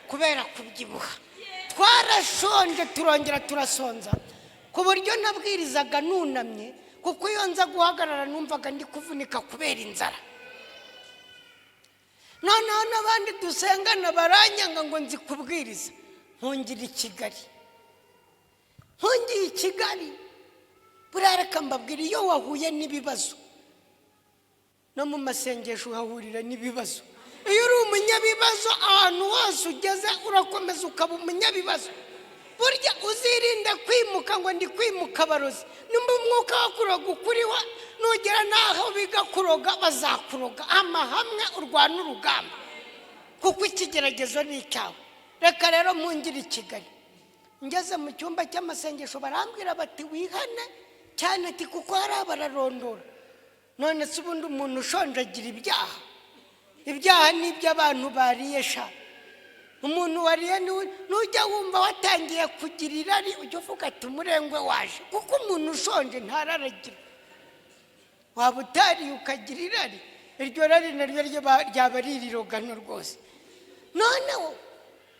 kubera kubyibuha. Twarashonje turongera turasonza, ku buryo nabwirizaga nunamye, kuko iyo nza guhagarara numvaga ndi kuvunika kubera inzara. Noneho n'abandi dusengana baranyanga ngo nzi kubwiriza. Nkungira i Kigali, nkungiye i Kigali. Buriya reka mbabwira, iyo wahuye n'ibibazo no mu masengesho uhahurira n'ibibazo. Iyo uri umunyabibazo ahantu hose ugeze urakomeza ukaba umunyabibazo. Burya uzirinde kwimuka ngo ndi kwimuka abarozi, nimba umwuka wo kuroga ukuriho, nugera n'aho biga kuroga bazakuroga. Amahamwe urwana urugamba, kuko ikigeragezo ni icyawe. Reka rero mpungire i Kigali. Ngeze mu cyumba cy'amasengesho barambwira bati wihane cyane, ati kuko hari abararondora. None se ubundi umuntu ushonje agira ibyaha? Ibyaha ni iby'abantu bariye sha. Umuntu wariye nujya wumva watangiye kugira irari, ujya uvuga ati umurengwe waje, kuko umuntu ushonje ntararagira. Waba utariye ukagira irari, iryo rari naryo ryaba ari irirogano rwose. Noneho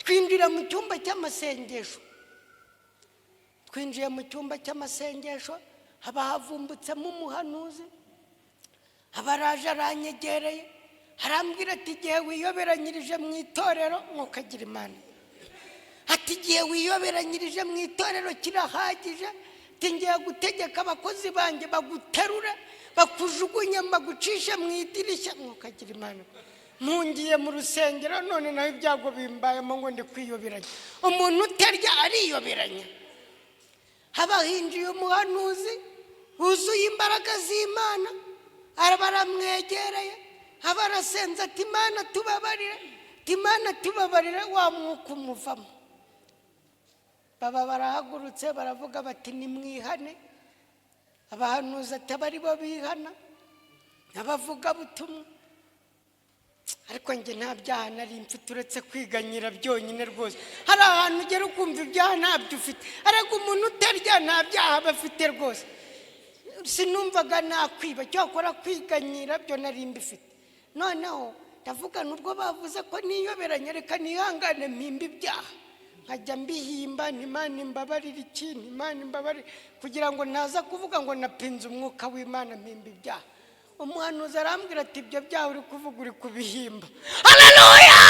twinjira mu cyumba cy'amasengesho, twinjiye mu cyumba cy'amasengesho, haba havumbutsemo umuhanuzi, aba araje aranyegereye, arambwira ati igihe wiyoberanyirije mu itorero ntukagira Imana. Ati igihe wiyoberanyirije mu itorero kirahagije, Ati: "Ngiye gutegeka abakozi banjye baguterure, bakujugunye, bagucishe mu idirishya." Mwukagira Imana, mpungiye mu rusengero, none nawe ibyago bimbayemo ngo ndi kwiyoberanya. Umuntu utarya ariyoberanya. Haba hinjiye umuhanuzi wuzuye imbaraga z'Imana, araba aramwegereye, aba arasenze ati: "Imana tubabarire," ati: "Imana tubabarire." Wa mwuka umuvamo. Baba barahagurutse, baravuga bati: "Nimwihane." Abahanuzi ataba ari bo bihana, abavugabutumwa. Ariko njye nta byaha nari mfite uretse kwiganyira byonyine. Rwose hari ahantu ugera ukumva ibyaha ntabyo ufite, ariko umuntu utarya nta byaha aba afite. Rwose sinumvaga nakwiba, cyakora kwiganyira byo nari mbifite. Noneho ndavuga, nubwo bavuze ko niyoberanya, reka nihangane mpimba ibyaha, nkajya mbihimba, ntimana imbabarire ikintu, Imana imbabarire, kugira ngo ntaza kuvuga ngo napinze umwuka w'Imana mpimba ibyaha. Umuhanuzi arambwira ati: "Ibyo byaha uri kuvuga uri kubihimba." Haleluya!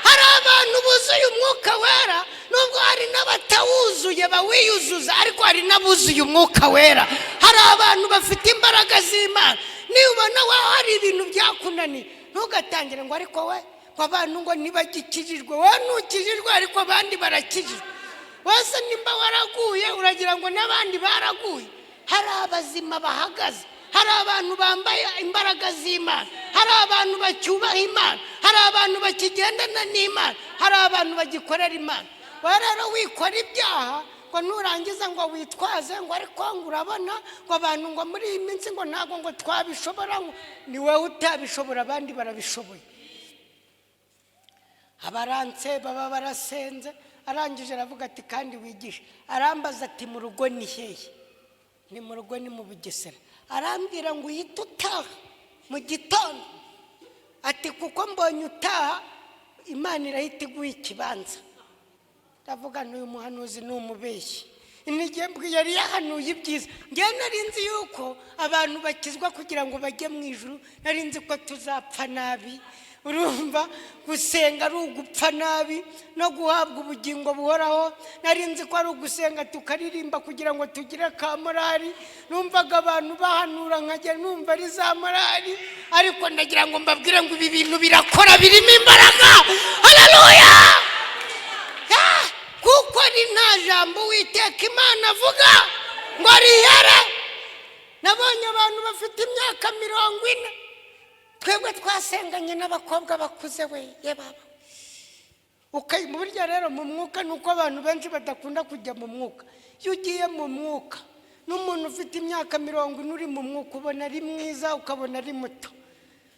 Hari abantu buzuye umwuka wera, nubwo hari n'abatawuzuye bawiyuzuza, ariko hari n'abuzuye umwuka wera. Hari abantu bafite imbaraga z'Imana. Nibona wowe hari ibintu byakunaniye, ntugatangire ngo: "Ariko we," ngo: "abantu ngo ntibagikijijwe." Wowe ntukijijwe, ariko abandi barakijijwe. Wese nimba waraguye, uragira ngo n'abandi baraguye? Hari abazima bahagaze, hari abantu bambaye imbaraga z'Imana, hari abantu bacyubaha Imana, hari abantu bakigendana n'Imana, hari abantu bagikorera Imana. Wowe rero wikora ibyaha ngo nurangiza ngo witwaze ngo: "Ariko ngo urabona ngo abantu ngo muri iyi minsi ngo ntabwo ngo twabishobora." Ngo ni wowe utabishobora, abandi barabishoboye. Abaranse baba barasenze, arangije aravuga ati: "Kandi wigishe." Arambaza ati: "Mu rugo ni hehe?" Ni mu rugo ni mu Bugesera. Arambwira ngo: "Uhite utaha mu gitondo," ati: "kuko mbonye utaha, Imana irahita iguha ikibanza." Ndavuga n'uyu muhanuzi ni umubeshyi. Yari yahanuye ibyiza. Ngewe nari nzi yuko abantu bakizwa kugira ngo bajye mu ijuru. Nari nzi ko tuzapfa nabi. Urumva, gusenga ari ugupfa nabi no guhabwa ubugingo buhoraho. Nari nzi ko ari ugusenga tukaririmba kugira ngo tugire ka morale. Numvaga abantu bahanura nkajya numva ari za morale, ariko ndagira ngo mbabwire ngo ibi bintu birakora, birimo imbaraga. Haleluya! Kuko ari nta jambo Uwiteka Imana avuga ngo rihere. Nabonye abantu bafite imyaka 40, twebwe twasenganye n'abakobwa bakuze we ye baba. Burya rero mu mwuka ni uko abantu benshi badakunda kujya mu mwuka. Iyo ugiye mu mwuka, n'umuntu ufite imyaka 40 uri mu mwuka ubona ari mwiza, ukabona ari muto.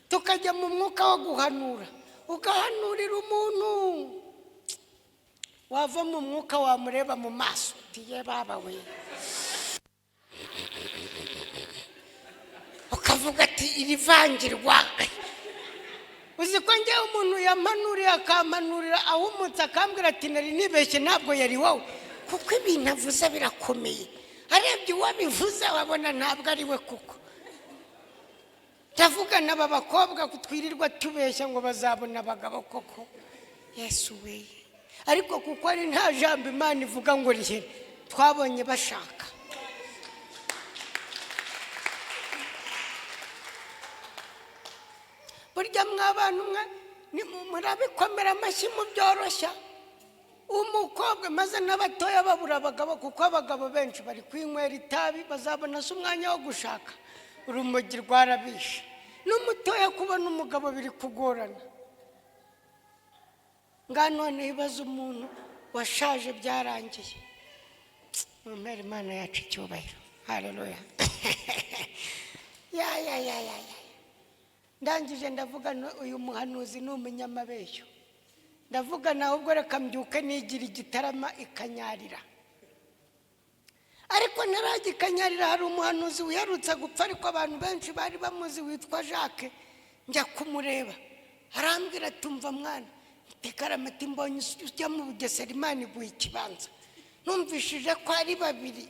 Tukajya mu mwuka wo guhanura, ugahanurira umuntu, wava mu mwuka wamureba mu maso uti: "Ye baba we!" Ukavuga ati: "Iri vangirwa." Uzi ko njyewe umuntu yampanuriye, akampanurira ahumutse, akambwira ati: "Nari nibeshye, ntabwo yari wowe," kuko ibintu avuze birakomeye. Arebye uwo abivuze wabona ntabwo ari we. Kuko ndavuga n'aba bakobwa twirirwa tubeshya ngo bazabona abagabo koko, Yesu we! Ariko kuko ari nta jambo Imana ivuga ngo rihere, twabonye bashaka. Burya mw'abantu mwe murabikomera amashyi mubyoroshya. Umukobwa maze n'abatoya babura abagabo, kuko abagabo benshi bari kwinywera itabi, bazabona se umwanya wo gushaka? Urumogi rwarabishe. N'umutoya kubona umugabo biri kugorana. Nga none ibibazo umuntu washaje byarangiye. Mumpere Imana yacu icyubahiro. Haleluya! Ya ya ya ya ya! Ndangije ndavuga, uyu muhanuzi ni umunyamabeshyo. Ndavuga nawe ubwo reka mbyuke nigira igitarama ikanyarira. Ariko ntarajya ikanyarira, hari umuhanuzi uherutse gupfa, ariko abantu benshi bari bamuzi, witwa Jacques. Njya kumureba, arambwira ati: "Umva mwana," ati: "mbonye ujya mu Bugesera, Imana iguha ikibanza." Numvishije ko ari babiri.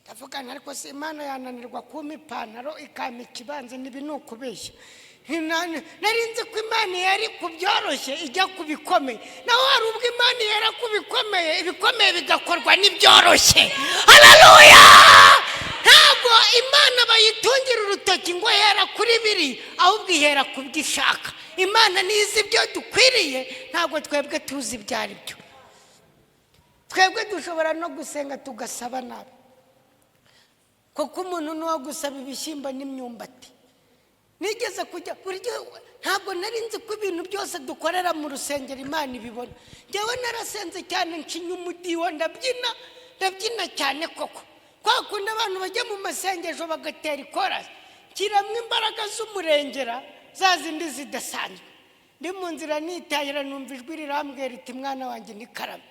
Ndavuga, ariko se Imana yananirwa kumpa ipantaro ikampa ikibanza? Nibi ni ukubeshya. Nari nzi ko Imana yari ku byoroshye ijya ku bikomeye. Naho hari ubwo Imana yera ku bikomeye, ibikomeye bigakorwa n'ibyoroshye. Haleluya! urutoki ngo hera kuri biri, ahubwo ihera ku byo ishaka. Imana nizi ibyo dukwiriye, ntabwo twebwe tuzi ibyo ari byo. Twebwe dushobora no gusenga tugasaba nabi, kuko umuntu ni uwo gusaba ibishyimbo n'imyumbati. Nigeze kujya buryo ntabwo nari nzi ko ibintu byose dukorera mu rusengero Imana ibibona. Njyewe narasenze cyane, ncinya umudiho, ndabyina, ndabyina cyane koko. Kwa kundi abantu bajya mu masengesho bagatera ikorasi, nshyiramo imbaraga z'umurengera za zindi zidasanzwe. Ndi mu nzira nitahira, numva ijwi rirambwira riti: "Mwana wanjye, ni karame."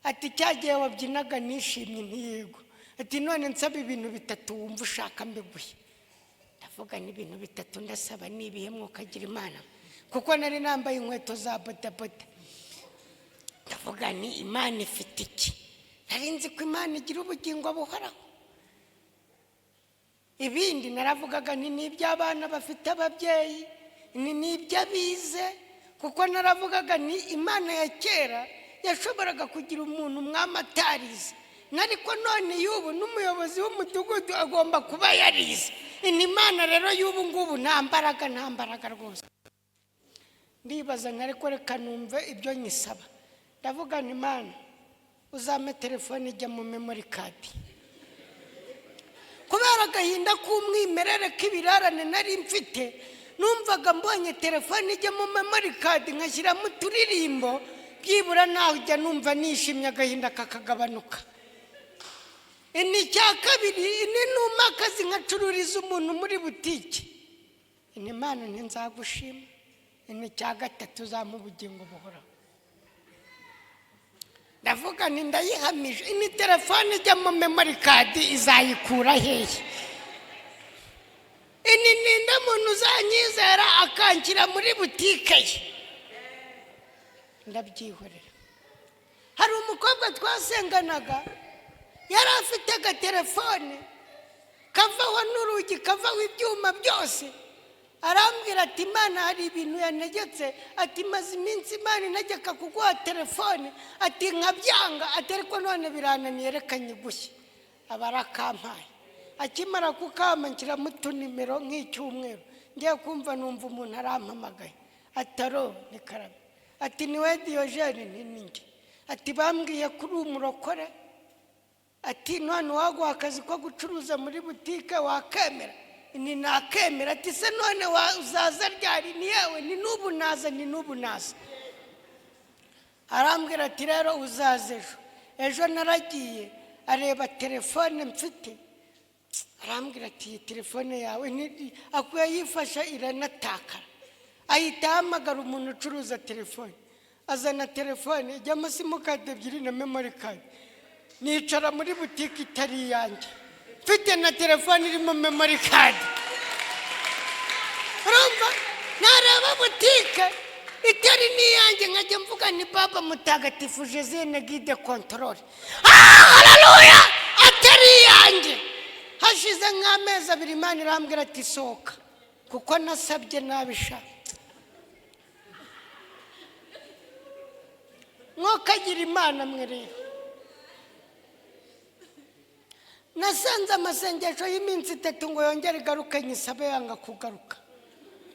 Ati: "Cya gihe wabyinaga nishimye?" "Ntiyego." Ati: "None nsaba ibintu bitatu wumva ushaka mbiguhe." Ndavuga: "N'ibintu bitatu ndasaba ni ibihe, mwukagira Imana?" Kuko nari nambaye inkweto za bodaboda. Ndavuga ni Imana ifite iki? Nari nzi ko Imana igira ubugingo buhoraho. Ibindi naravugaga ni n'iby'abana bafite ababyeyi, ni n'iby'abize, kuko naravugaga ni Imana ya kera yashoboraga kugira umuntu umwami atarize, ariko none y'ubu n'umuyobozi w'umudugudu agomba kuba yarize. Ni Imana rero y'ubu ngubu nta mbaraga, nta mbaraga rwose. Ndibaza nka ariko reka numve ibyo nyisaba. Ndavuga ni Imana, uzampe telefone ijya mu memory card. Kubera agahinda k'umwimerere k'ibirarane nari mfite, numvaga mbonye telefone ijya mu memory card nkashyiramo uturirimbo, byibura najya numva nishimye, agahinda kakagabanuka. Ni icya kabiri, ni numa akazi nkacururiza umuntu muri butike, ni Imana ntizagushima. Ni icya gatatu, uzampa ubugingo buhoraho. Ndavuga nti ndayihamije, ni telefone ijya mu memory card izayikura hehe? Ini ninde muntu uzanyizera akanshyira muri butike ye? Ndabyihorera. Hari umukobwa twasenganaga, yari afite agatelefone kavaho n'urugi, kavaho ibyuma byose. Arambwira ati: "Imana hari ibintu yantegetse." Ati: "Maze iminsi Imana integeka kuguha telefone." Ati: "Nkabyanga." Ati: "Ariko none birananiye, reka nyigushye." Aba arakampaye. Akimara kukampa, nshyiramo utunimero nk'icyumweru. Ngiye kumva numva umuntu arampamagaye, ati: "Allo?" "Ni karame." Ati: "Ni we Diyojene?" "Nti ni njye." Ati: "Bambwiye ko uri umurokore." Ati: "None waguha akazi ko gucuruza muri butike wakemera?" "Ni nakemera." Ati: "Se none uzaza ryari?" "Ni yewe, ni n'ubu naza, ni n'ubu naza." Arambwira ati: "Rero uzaza ejo." Ejo naragiye, areba telefone mfite, arambwira ati: "Iyi telefone yawe akwiye yifasha iranatakara." Ahita ahamagara umuntu ucuruza telefone, azana telefone ijyamo simukadi ebyiri na memory card. Nicara muri butike itari iyanjye, mfite na telefone irimo memory card. Urumva nareba butike itari n'iyanjye, nkajya mvuga ni Baba Mutagatifu Jezine guide contrôle, haleluya, atari iyanjye. Hashize nk'amezi 2, Imana irambwira ati: "Sohoka, kuko nasabye nabisha." Mwokagira Imana mwe. Rero nasanze amasengesho y'iminsi 3 ngo yongere igaruke nyisabe, yanga kugaruka.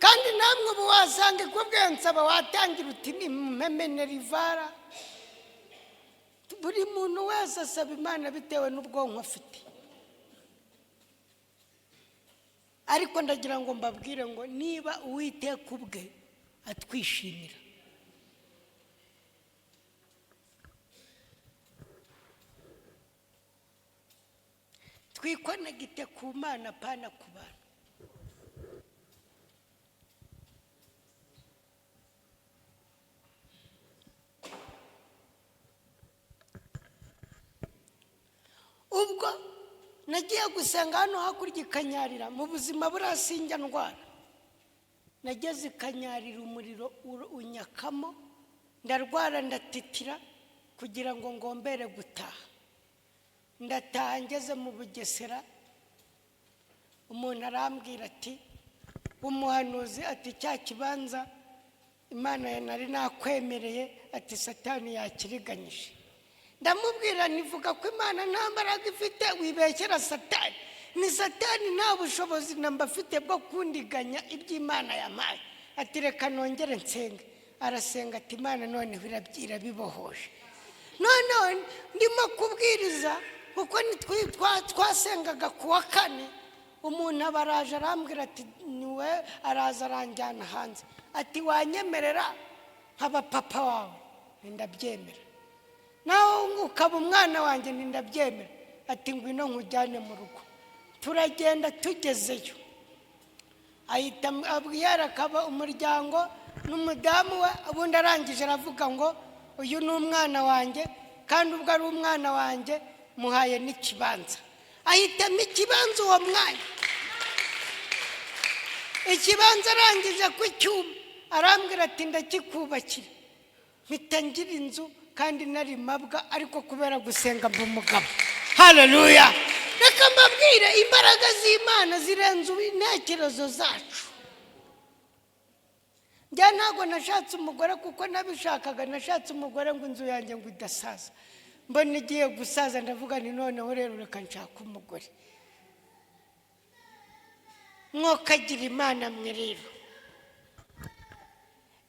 Kandi namwe ubu wasanga ikubwiye nsaba, watangira uti: "Minerval." Buri muntu wese asaba Imana bitewe n'ubwonko afite. Ariko ndagira ngo mbabwire ngo niba Uwiteka ubwe atwishimira, twikonegite ku Mana, pana ku bantu. Ubwo nagiye gusenga hano hakurya i Kanyarira, mu buzima buriya sinjya ndwara. Nageze i Kanyarira, umuriro unyakamo, ndarwara, ndatitira kugira ngo ngombere gutaha. Ndataha, ngeze mu Bugesera, umuntu arambwira ati, umuhanuzi, ati: "Cya kibanza Imana nari nakwemereye," ati, "Satani yakiriganyije." Ndamubwira nivuga ko Imana nta mbaraga ifite, wibeshyera Satani. Ni Satani nta bushobozi namba afite bwo kundiganya iby'Imana yampaye. Ati: "Reka nongere nsenge." Arasenga ati: "Imana noneho irabibohoje." Noneho ndimo kubwiriza, kuko twasengaga ku wa kane. Umuntu aba araje, arambwira ati niwe, araza aranjyana hanze, ati: "Wanyemerera nkaba papa wawe?" Ndabyemera. "Nawe ukaba umwana wanjye?" Ndabyemera. Ati: "Ngwino nkujyane mu rugo." Turagenda, tugezeyo ahita abwira akaba umuryango n'umudamu we. Ubundi arangije aravuga ngo: "Uyu ni umwana wanjye, kandi ubwo ari umwana wanjye muhaye n'ikibanza." Ahitamo ikibanza uwo mwanya, ikibanza arangije ku cyuma, arambwira ati: "Ndakikubakira." Mpita ngira inzu kandi nari mabwa, ariko kubera gusenga mba umugabo. Haleluya! Reka mbabwire, imbaraga z'Imana zirenze intekerezo zacu. Njya ntabwo nashatse umugore kuko nabishakaga. Nashatse umugore ngo inzu yanjye ngo idasaza. Mbona igiye gusaza, ndavuga ni noneho rero reka nshaka umugore. Mwokagira Imana mwe rero,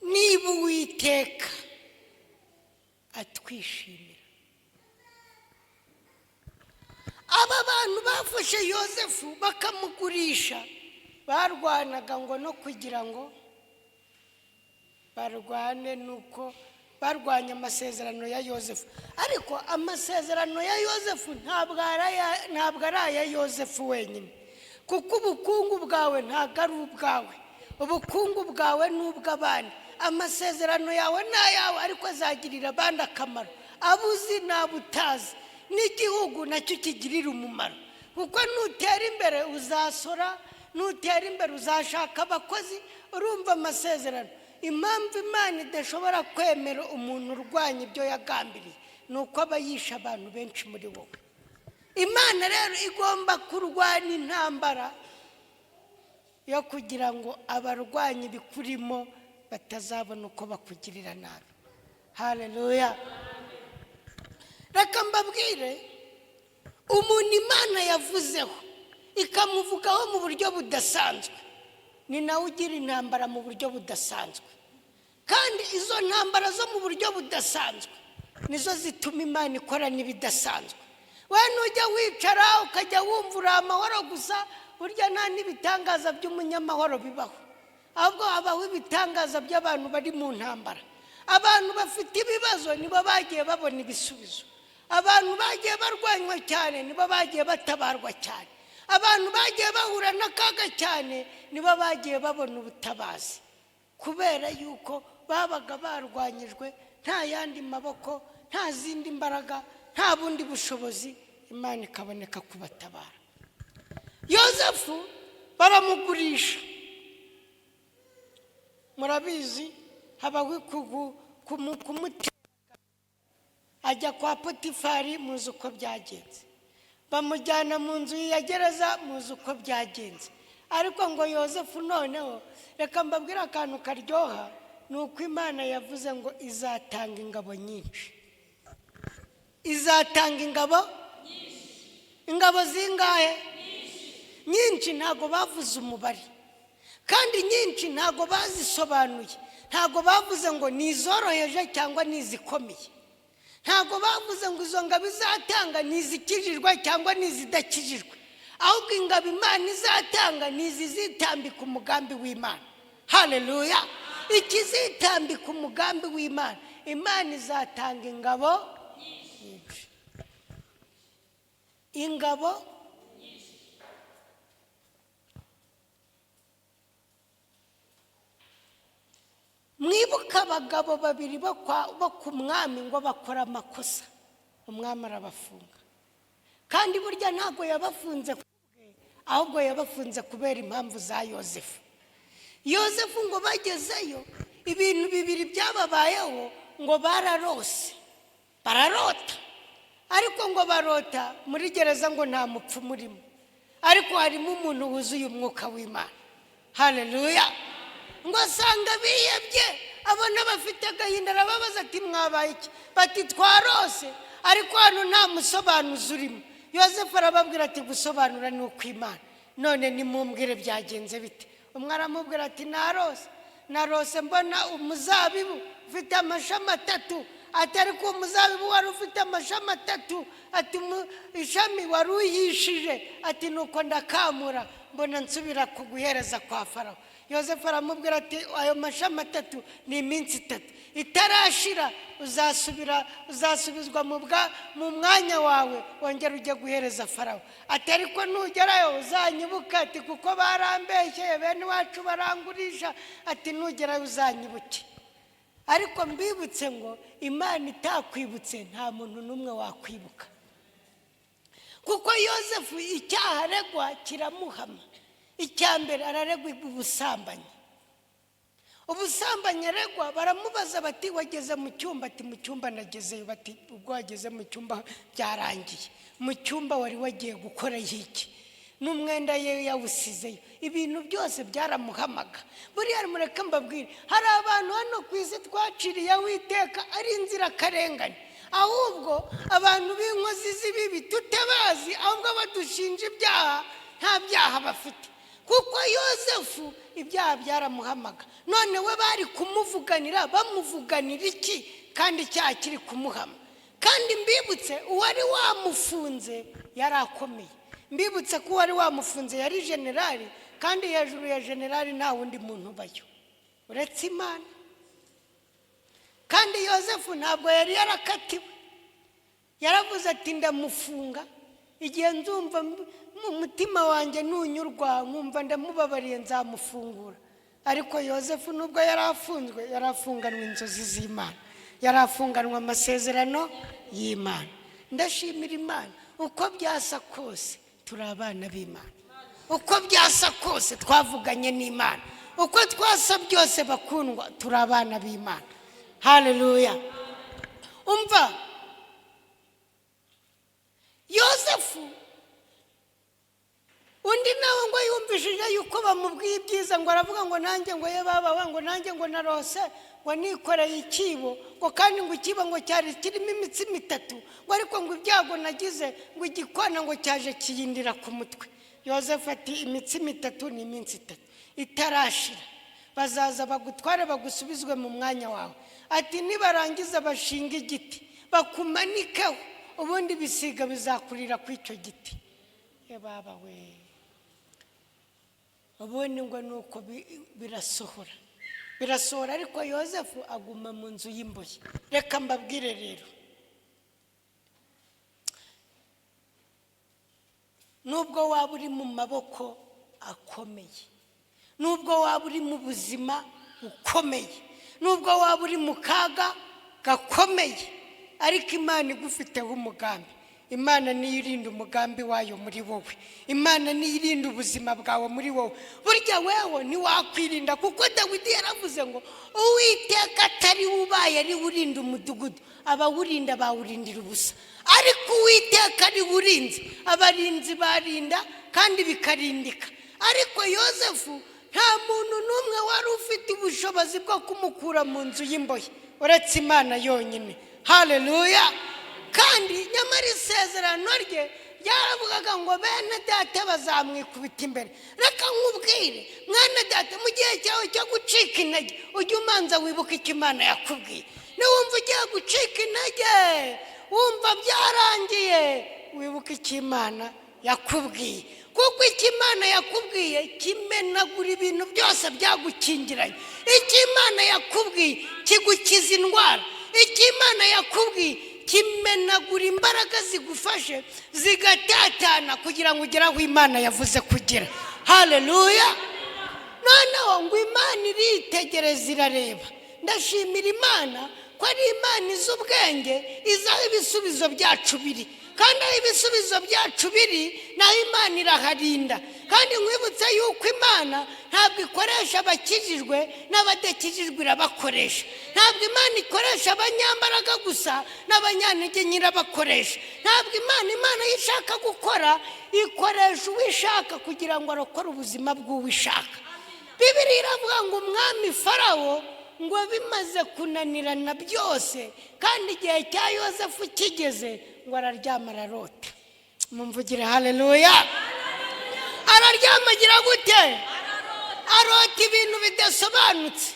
niba Uwiteka atwishimira, aba bantu bafashe Yosefu bakamugurisha, barwanaga ngo no kugira ngo barwane nuko barwanya amasezerano ya Yosefu. Ariko amasezerano ya Yosefu ntabwo ari aya Yosefu wenyine, kuko ubukungu bwawe ntabwo ari ubwawe, ubukungu bwawe ni ubw'abandi. Amasezerano yawe ni ayawe, ariko azagirira abandi akamaro, abo uzi n'abo utazi, n'igihugu nacyo kigirira umumaro, kuko nutera imbere uzasora, nutera imbere uzashaka abakozi. Urumva amasezerano, impamvu Imana idashobora kwemera umuntu urwanya ibyo yagambiriye ni uko aba yishe abantu benshi muri wowe. Imana rero igomba kurwana intambara yo kugira ngo abarwanyi ibikurimo batazabona uko bakugirira nabi. Haleluya! Reka mbabwire, umuntu Imana yavuzeho ikamuvugaho mu buryo budasanzwe ni nawe ugira intambara mu buryo budasanzwe, kandi izo ntambara zo mu buryo budasanzwe nizo zituma Imana ikora n'ibidasanzwe. We nujya wicara ukajya wumva uri amahoro gusa, burya nta n'ibitangaza by'umunyamahoro bibaho, ahubwo habaho ibitangaza by'abantu bari mu ntambara. Abantu bafite ibibazo nibo bagiye babona ibisubizo, abantu bagiye barwanywa cyane nibo bagiye batabarwa cyane, abantu bagiye bahura n'akaga cyane nibo bagiye babona ubutabazi, kubera yuko babaga barwanyijwe nta yandi maboko, nta zindi mbaraga, nta bundi bushobozi, Imana ikaboneka kubatabara. Yosefu baramugurisha, murabizi, habaho kumutera ajya kwa Potifari, muzi uko byagenze. Bamujyana mu nzu ya gereza, muzi uko byagenze. Ariko ngo Yosefu noneho, reka mbabwire akantu karyoha, ni uko Imana yavuze ngo izatanga ingabo nyinshi. Izatanga ingabo, ingabo zingahe? Nyinshi. Ntabwo bavuze umubare, kandi nyinshi ntabwo bazisobanuye. Ntabwo bavuze ngo ni izoroheje cyangwa ni izikomeye. Ntabwo bavuze ngo izo ngabo izatanga ni izikijijwe cyangwa ni izidakijijwe. Ahubwo ingabo Imana izatanga ni izizitambika umugambi w'Imana. Haleluya! Ikizitambika umugambi w'Imana, Imana izatanga ingabo nyinshi, ingabo. Mwibuke abagabo babiri bo ku mwami, ngo bakora amakosa, umwami arabafunga. Kandi burya ntabwo yabafunze kubwe, ahubwo yabafunze kubera impamvu za Yosefu. Yosefu ngo bagezeyo, ibintu bibiri byababayeho. Ngo bararose, bararota, ariko ngo barota muri gereza ngo nta mupfumu urimo, ariko harimo umuntu wuzuye umwuka w'Imana. Haleluya! Ngo asanga bihebye, abona bafite agahinda, arababaza ati: "Mwabaye iki?" Bati: "Twarose, ariko hano nta musobanuzi urimo." Yosefu arababwira ati: "Gusobanura ni ukw'Imana, none nimumbwire byagenze bite?" Umwe aramubwira ati: "Narose, narose mbona umuzabibu ufite amashami atatu." Ati: "Ariko uwo muzabibu wari ufite amashami atatu." Ati: "Ishami wari uhishije." Ati: "Nuko ndakamura, mbona nsubira kuguhereza kwa Farawo." Yosefu aramubwira ati: "Ayo mashami atatu ni iminsi 3 itarashira, uzasubira, uzasubizwa mu mwanya wawe, wongere ujye guhereza Farawo." Ati: "Ariko nugerayo uzanyibuke." Ati: "Kuko barambeshyeye bene wacu barangurisha." Ati: "Nugerayo uzanyibuke." Ariko mbibutse ngo Imana itakwibutse, nta muntu n'umwe wakwibuka, kuko Yosefu icyaha aregwa kiramuhama. Icya mbere, araregwa ubusambanyi. Ubusambanyi aregwa, baramubaza bati: "Wageze mu cyumba?" Ati: "Mu cyumba nagezeyo." Bati: "Ubwo wageze mu cyumba byarangiye, mu cyumba wari wagiye gukora iki?" N'umwenda ye yawusizeyo. Ibintu byose byaramuhamaga. Buriya mureke mbabwire, hari abantu hano ku isi twaciriyeho iteka ari inzirakarengane, ahubwo abantu b'inkozi z'ibibi tutabazi, ahubwo badushinja ibyaha nta byaha bafite, kuko Yosefu ibyaha byaramuhamaga. None we bari kumuvuganira, bamuvuganira iki kandi icyaha kiri kumuhama? Kandi mbibutse, uwari wamufunze yari akomeye. Mbibutse ko uwari wamufunze yari generali, kandi hejuru ya generali nta wundi muntu ubayo uretse Imana. Kandi Yosefu ntabwo yari yarakatiwe. Yaravuze ati: "Ndamufunga, igihe nzumva mu mutima wanjye nunyurwa, nkumva ndamubabariye, nzamufungura." Ariko Yosefu nubwo yari afunzwe, yari afunganwe inzozi z'Imana, yari afunganwe amasezerano y'Imana. Ndashimira Imana, uko byasa kose turi abana b'Imana, uko byasa kose twavuganye n'Imana, uko twasa byose bakundwa, turi abana b'Imana. Haleluya! Umva, Yosefu undi nawe ngo yumvishije yuko bamubwiye ibyiza, ngo aravuga ngo: "Nanjye," ngo, "ye baba," ngo, "nanjye," ngo, "narose," ngo, "nikoreye ikibo," ngo, "kandi," ngo, "ikibo," ngo, "cyari kirimo imitsima itatu," ngo, "ariko," ngo, "ibyago nagize," ngo, "igikona," ngo, "cyaje kiyindira ku mutwe." Yosefu ati: "Imitsima itatu ni iminsi 3 itarashira, bazaza bagutware, bagusubizwe mu mwanya wawe." Ati: "Nibarangiza bashinga igiti bakumanikeho, ubundi ibisiga bizakurira kuri icyo giti." Ye baba we! Ubundi ngo ni uko birasohora, birasohora, ariko Yosefu aguma mu nzu y'imbohe. Reka mbabwire rero, nubwo waba uri mu maboko akomeye, nubwo waba uri mu buzima bukomeye, nubwo waba uri mu kaga gakomeye, ariko Imana igufiteho umugambi. Imana niyo irinda umugambi wayo muri wowe, Imana niyo irinda ubuzima bwawe muri wowe. Burya wewe ntiwakwirinda, kuko Dawidi yaravuze ngo: "Uwiteka atari we ubaye ari we urinda umudugudu, abawurinda bawurindira ubusa. Ariko Uwiteka ari we urinze, abarinzi barinda kandi bikarindika." Ariko Yosefu nta muntu n'umwe wari ufite ubushobozi bwo kumukura mu nzu y'imbohe uretse Imana yonyine. Haleluya! Kandi nyamara isezerano rye ryaravugaga ngo bene data bazamwikubita imbere. Reka nkubwire mwene data, mu gihe cyawe cyo gucika intege, ujye umanza wibuke icyo Imana yakubwiye. Niwumva ugiye gucika intege, wumva byarangiye, wibuke icyo Imana yakubwiye, kuko icyo Imana yakubwiye kimenagura ibintu byose byagukingiranye. Icyo Imana yakubwiye kigukiza indwara. Icyo Imana yakubwiye kimenagura imbaraga zigufashe zigatatana, kugira ngo ugere aho Imana yavuze kugira. Haleluya! Noneho ngo Imana iritegereza, irareba. Ndashimira Imana ko ari Imana izi ubwenge, izi aho ibisubizo byacu biri, kandi aho ibisubizo byacu biri naho Imana iraharinda. Kandi nkwibutse yuko Imana ntabwo ikoresha abakijijwe, n'abadakijijwe irabakoresha. Ntabwo Imana ikoresha abanyambaraga gusa, n'abanyantege nke irabakoresha. Ntabwo Imana iyo ishaka gukora, ikoresha uwo ishaka kugira ngo arokore ubuzima bw'uwo ishaka. Bibiliya iravuga ngo umwami Farawo ngo bimaze kunanirana byose, kandi igihe cya Yosefu kigeze, ngo araryama ararota. Mumvugire haleluya. Araryama, agira gute? Arota ibintu bidasobanutse.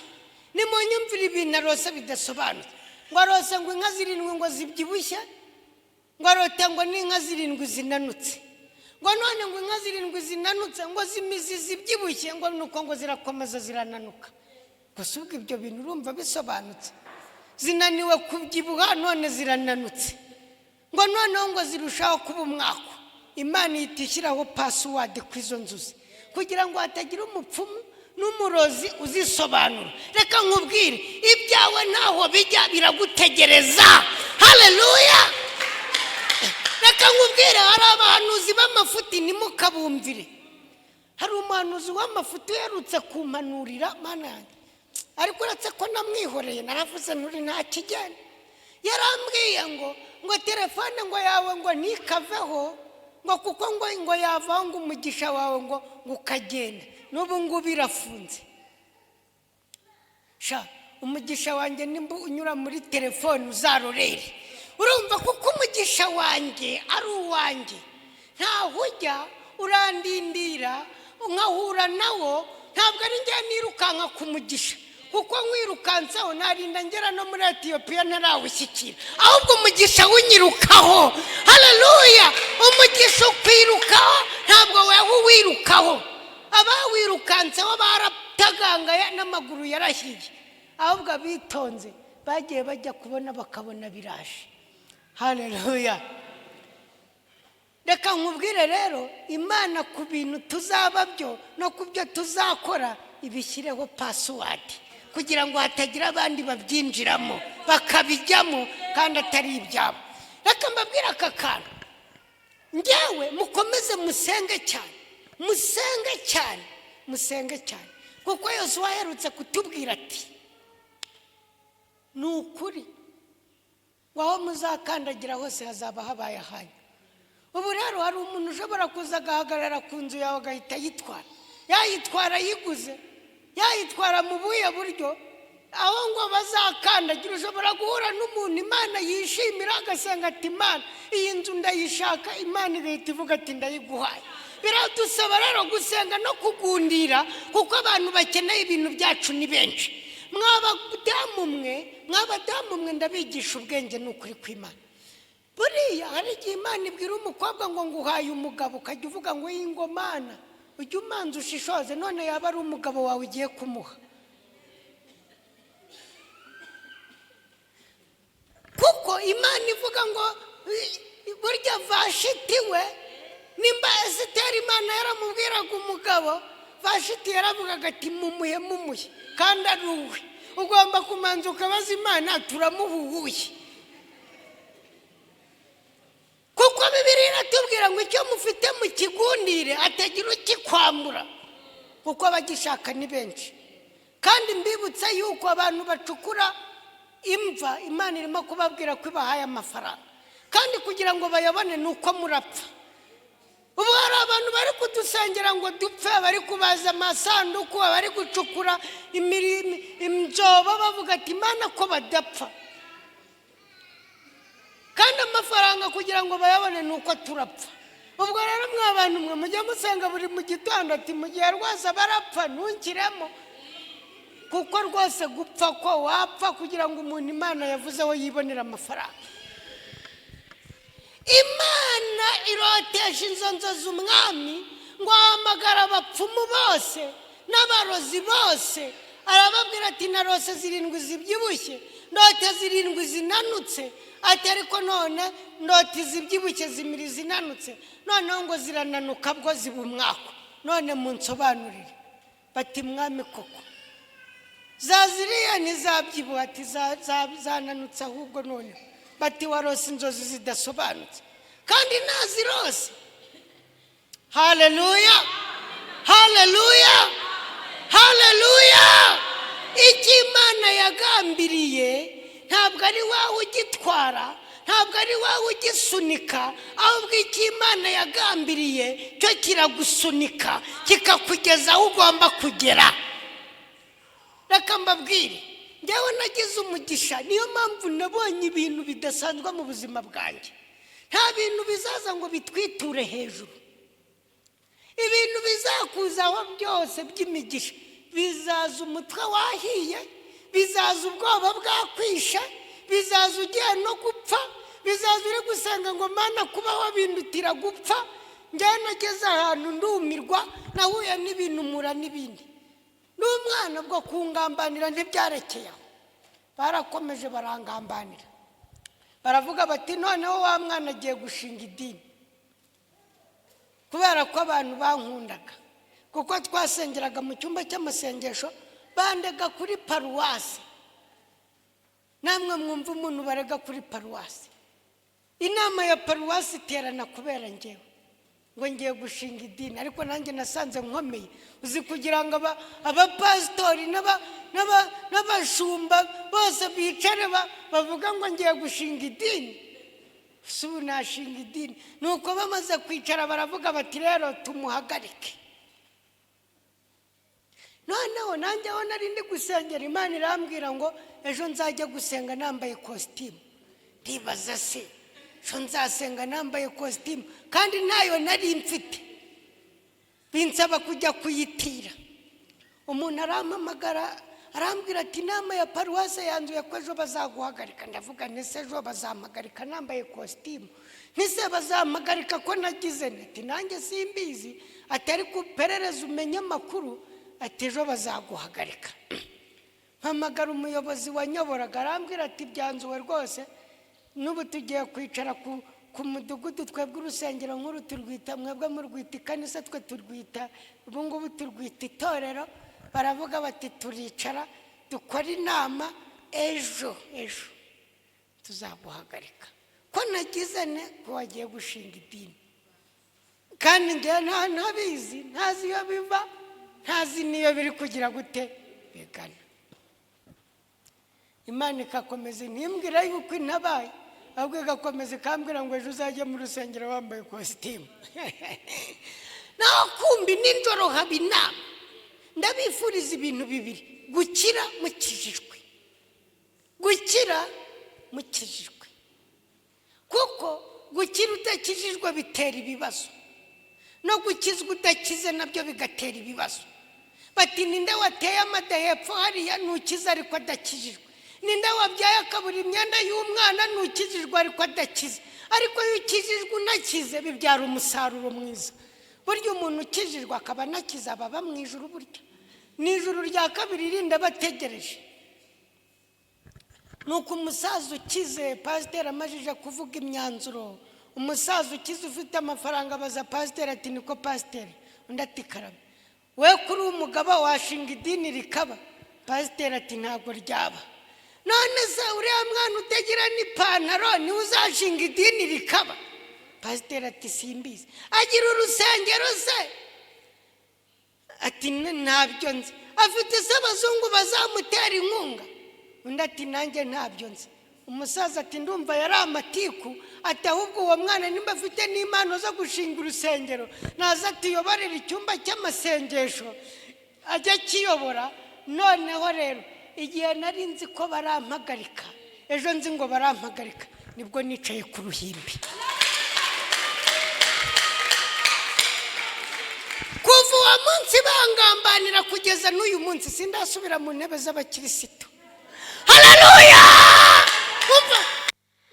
Nimunyumvire ibintu arose bidasobanutse. Ngo arose ngo inka zirindwi ngo zibyibushye, ngo arota ngo n'inka zirindwi zinanutse. Ngo none ngo inka zirindwi zinanutse ngo zimizi zibyibushye, ngo nuko ngo zirakomeza zirananuka. Gusa ubwo ibyo bintu urumva bisobanutse? Zinaniwe kubyibuha, none zirananutse, ngo noneho ngo zirushaho kuba umwako. Imana ihita ishyiraho password ku izo nzuzi kugira ngo hatagira umupfumu n'umurozi uzisobanura. Reka nkubwire, ibyawe ntaho bijya, biragutegereza. Haleluya! Reka nkubwire, hari abahanuzi b'amafuti, ntimukabumvire. Hari umuhanuzi w'amafuti uherutse kumpanurira, Mana yanjye, ariko uretse ko namwihoreye, naravuze nturi nta kigenda. Yarambwiye ngo telefone ngo yawe ngo ntikaveho, ngo kuko ngo yavaho ngo umugisha wawe ngo ukagenda. N'ubu ngubu irafunze. Sha, umugisha wanjye nimba unyura muri telefone uzarorere. Urumva, kuko umugisha wanjye ari uwanjye, ntaho ujya, urandindira nkahura nawo. Ntabwo ari njye nirukanka ku mugisha, kuko nkwirukanseho narinda ngera no muri Etiyopiya ntarawushyikira. Ahubwo umugisha wunyirukaho. Haleluya! Umugisha ukwirukaho, ntabwo wewe uwirukaho. Abawirukanseho baratagangaye n'amaguru yarahiye. Ahubwo abitonze bagiye bajya kubona bakabona biraje. Haleluya! Reka nkubwire rero, Imana ku bintu tuzaba byo no ku byo tuzakora ibishyireho password kugira ngo hatagira abandi babyinjiramo, bakabijyamo kandi atari ibyabo. Reka mbabwire aka kantu. Ngewe mukomeze musenge cyane, musenge cyane, musenge cyane, kuko Yose waherutse kutubwira ati: "Ni ukuri, aho muzakandagira hose hazaba habaye ahanyu." Ubu rero hari umuntu ushobora kuza agahagarara ku nzu yawe, agahita ayitwara. Yayitwara ayiguze, yayitwara mu buhe buryo? Aho ngo bazakandagira, ushobora guhura n'umuntu Imana yishimira, agasenga ati: "Imana, iyi nzu ndayishaka." Imana igahita ivuga ati: "Ndayiguhaye." Biradusaba rero gusenga no kugundira, kuko abantu bakeneye ibintu byacu ni benshi. Mwabadamu mwe, mwabadamu mwe, ndabigisha ubwenge. Ni ukuri kw'Imana, buriya hari igihe Imana ibwira umukobwa ngo: "Nguhaye umugabo," ukajya uvuga ngo: "Y'ingomana, ujye umanza ushishoze." None yaba ari umugabo wawe ugiye kumuha, kuko Imana ivuga ngo burya Vashiti we, nimba Esiteri Imana yaramubwiraga umugabo, Vashiti yaravugaga ati: "Mumuhe, mumuhe," kandi ari uwe. Ugomba kumanza ukabaza Imana: "Turamuhuhuye?" Kuko Bibiliya iratubwira ngo icyo mufite mukigundire, atagira ukikwambura, kuko abagishaka ni benshi. Kandi mbibutse yuko abantu bacukura imva, Imana irimo kubabwira ko ibahaye amafaranga, kandi kugira ngo bayabone ni uko murapfa. Ubu hari abantu bari kudusengera ngo dupfe, bari kubaza amasanduku, bari gucukura inzobo, bavuga ati: "Imana, ko badapfa?" Kandi amafaranga kugira ngo bayabone ni uko turapfa. Ubwo rero mwa bantu mwe, mujye musenga buri mu gitondo ati: "Mu gihe rwose barapfa, ntukiremo," kuko rwose gupfa ko wapfa kugira ngo umuntu Imana yavuzeho yibonere amafaranga. Imana irotesha izo nzozi umwami, ngo ahamagara abapfumu bose n'abarozi bose, arababwira ati: "Narose zirindwi zibyibushye, ndote zirindwi zinanutse." Ati: "Ariko none ndota izibyibushye zimira izinanutse, noneho ngo zirananuka bwo ziba umwako. None munsobanurire." Bati: "Mwami, koko za ziriya ntizabyibuha." Ati: "Zananutse ahubwo noneho." Bati: "Warose inzozi zidasobanutse kandi nazirose." Haleluya, haleluya, haleluya! Icyo Imana yagambiriye ntabwo ari wowe ugitwara, ntabwo ari wowe ugisunika. Ahubwo icyo Imana yagambiriye cyo kiragusunika, kikakugeza aho ugomba kugera. Reka mbabwire, ngewe nagize umugisha, niyo mpamvu nabonye ibintu bidasanzwe mu buzima bwanjye. Nta bintu bizaza ngo bitwiture hejuru. Ibintu bizakuzaho byose by'imigisha bizaza umutwe wahiye, bizaza ubwoba bwakwishe, bizaza ugiye no gupfa, bizaza uri gusenga ngo: "Mana, kuba wabindutira gupfa." Njyewe nageze ahantu ndumirwa, nahuye n'ibintu, mura n'ibindi n'umwana bwo kungambanira. Ntibyarekeye aho, barakomeje barangambanira, baravuga bati: "Noneho wa mwana agiye gushinga idini." Kubera ko abantu bankundaga, kuko twasengeraga mu cyumba cy'amasengesho, bandega kuri paruwasi. Namwe mwumva umuntu barega kuri paruwasi, inama ya paruwasi iterana kubera ngewe ngo ngiye gushinga idini. Ariko nanjye nasanze nkomeye. Uzi kugira ngo abapasitori n'abashumba bose bicare bavuga ngo ngiye gushinga idini? Si ubu nashinga idini? Ni uko bamaze kwicara baravuga bati: "Rero tumuhagarike." Noneho nanjye aho nari ndi gusengera, Imana irambwira ngo ejo nzajya gusenga nambaye kositimu. Ndibaza: se ejo nzasenga nambaye kositimu kandi ntayo nari mfite? Binsaba kujya kuyitira. Umuntu arampamagara, arambwira ati: "Inama ya paruwase yanzuye ko ejo bazaguhagarika." Ndavuga nti: "Se ejo bazampagarika nambaye kositimu? Ntise bazampagarika ko nagize?" Ati: "Nanjye simbizi." Ati: "Ariko uperereze umenye amakuru." Ati: "Ejo bazaguhagarika." Mpamagara umuyobozi wanyoboraga, arambwira ati: "Byanzuwe rwose, n'ubu tugiye kwicara ku mudugudu." Twebwe urusengero nkuru turwita, mwebwe murwita ikanisa, twe turwita, ubu ngubu turwita itorero. Baravuga bati: "Turicara dukora inama ejo, ejo tuzaguhagarika." Ko nagize ne? Ko wagiye gushinga idini. Kandi njyewe ntabizi, ntazi iyo biva, ntazi n'iyo biri kugira gute bigana. Imana ikakomeza ntimbwira yuko intabaye, ahubwo igakomeza ikambwira ngo ejo uzajye mu rusengero wambaye kositimu. Naho kumbi nijoro haba inama. Ndabifuriza ibintu bibiri: gukira mukijijwe, gukira mukijijwe, kuko gukira udakijijwe bitera ibibazo, no gukizwa udakize nabyo bigatera ibibazo. Bati: "Ninde wateye amada hepfo hariya?" Ntukize ariko adakijijwe. "Ninde wabyaye akabura imyenda y'umwana?" Ntukijijwe ariko adakize. Ariko iyo ukijijwe unakize, bibyara umusaruro mwiza. Burya umuntu ukijijwe akaba anakize aba aba mu ijuru. Burya ni ijuru rya kabiri rindi abategereje. Nuko umusaza ukize, pasiteri amajije kuvuga imyanzuro, umusaza ukize ufite amafaranga abaza pasiteri ati: "Niko pasiteri?" Undi ati: "Karame." "We kuri umugabo washinga idini rikaba?" Pasiteri ati: "Ntabwo ryaba." "None se uriya mwana utagira n'ipantaro niwe uzashinga idini rikaba?" Pasiteri ati: "Simbizi." "Agira urusengero se?" Ati: "Ntabyo nzi." "Afite se abazungu bazamutera inkunga?" Undi ati: "Nanjye ntabyo nzi." Umusaza ati: "Ndumva yari amatiku." Ati: "Ahubwo uwo mwana nimba afite n'impano zo gushinga urusengero, naza atuyoborere icyumba cy'amasengesho, ajya akiyobora." Noneho rero igihe nari nzi ko barampagarika ejo, nzi ngo barampagarika, nibwo nicaye ku ruhimbi. Kuva uwo munsi bangambanira kugeza n'uyu munsi, sindasubira mu ntebe z'abakirisitu. Hararuya! Umva,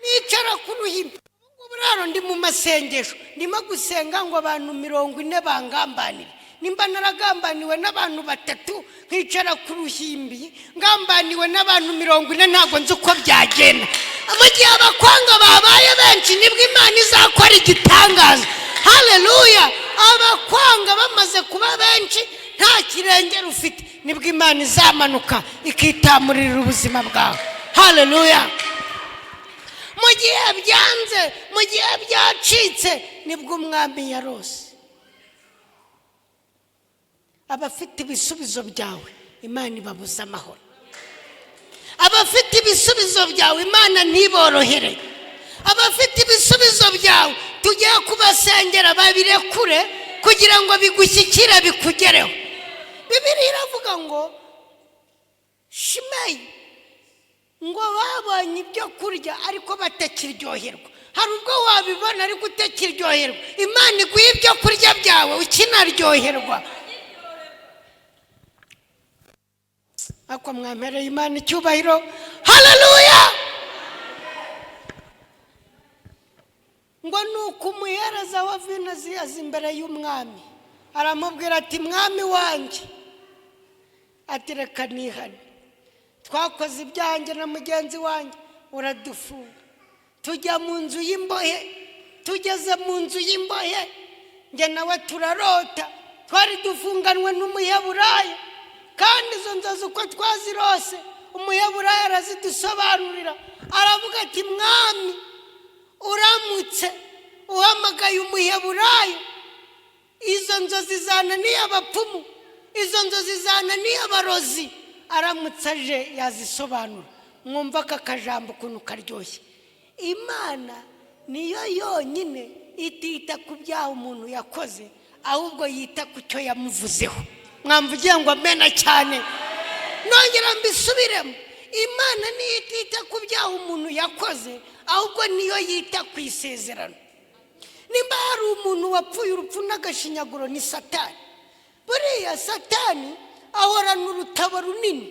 nicara ku ruhimbi. Ubu rero ndi mu masengesho, ndimo gusenga ngo abantu 40 bangambanire. Nimba naragambaniwe n'abantu batatu nkicara ku ruhimbi, ngambaniwe n'abantu 40, ntabwo nzi uko byagenda. Mu gihe abakwanga babaye benshi, nibwo Imana izakora igitangaza. Haleluya! Abakwanga bamaze kuba benshi, nta kirengera ufite, nibwo Imana izamanuka ikitamurira ubuzima bwawe. Haleluya! Mu gihe byanze, mu gihe byacitse, nibwo umwami yarose. Abafite ibisubizo byawe, Imana ibabuze amahoro. Abafite ibisubizo byawe, Imana ntiborohere. Abafite ibisubizo byawe, tugiye kubasengera babirekure kugira ngo bigushyikire, bikugereho. Bibiliya iravuga ngo Shimeyi ngo babonye ibyo kurya ariko batakiryoherwa. Hari ubwo wabibona ariko utakiryoherwa. Imana iguha ibyo kurya byawe ukinaryoherwa. Ariko mwampereye Imana icyubahiro. Haleluya! Ngo nuko umuhereza wa vino aziyaza imbere y'umwami, aramubwira ati: "Mwami wanjye," ati, "reka nihane. Twakoze ibyanjye na mugenzi wanjye, uradufunga, tujya mu nzu y'imbohe. Tugeze mu nzu y'imbohe, njye nawe turarota. Twari dufunganwe n'Umuheburayo, kandi izo nzozi uko twazirose, Umuheburayo arazidusobanurira. Aravuga ati: 'Mwami, uramutse uhamagaye Umuheburayo, izo nzozi zananiye abapfumu, izo nzozi zananiye abarozi, aramutse aje yazisobanura.'" Mwumva aka kajambo ukuntu karyoshye. Imana niyo yonyine itita ku byaha umuntu yakoze, ahubwo yita ku cyo yamuvuzeho. Mwamvugiye ngo amena cyane. Nongera mbisubiremo: Imana niyo itita ku byaha umuntu yakoze, ahubwo niyo yita ku isezerano. Nimba hari umuntu wapfuye urupfu n'agashinyaguro, ni Satani. Buriya Satani ahorana urutabo runini,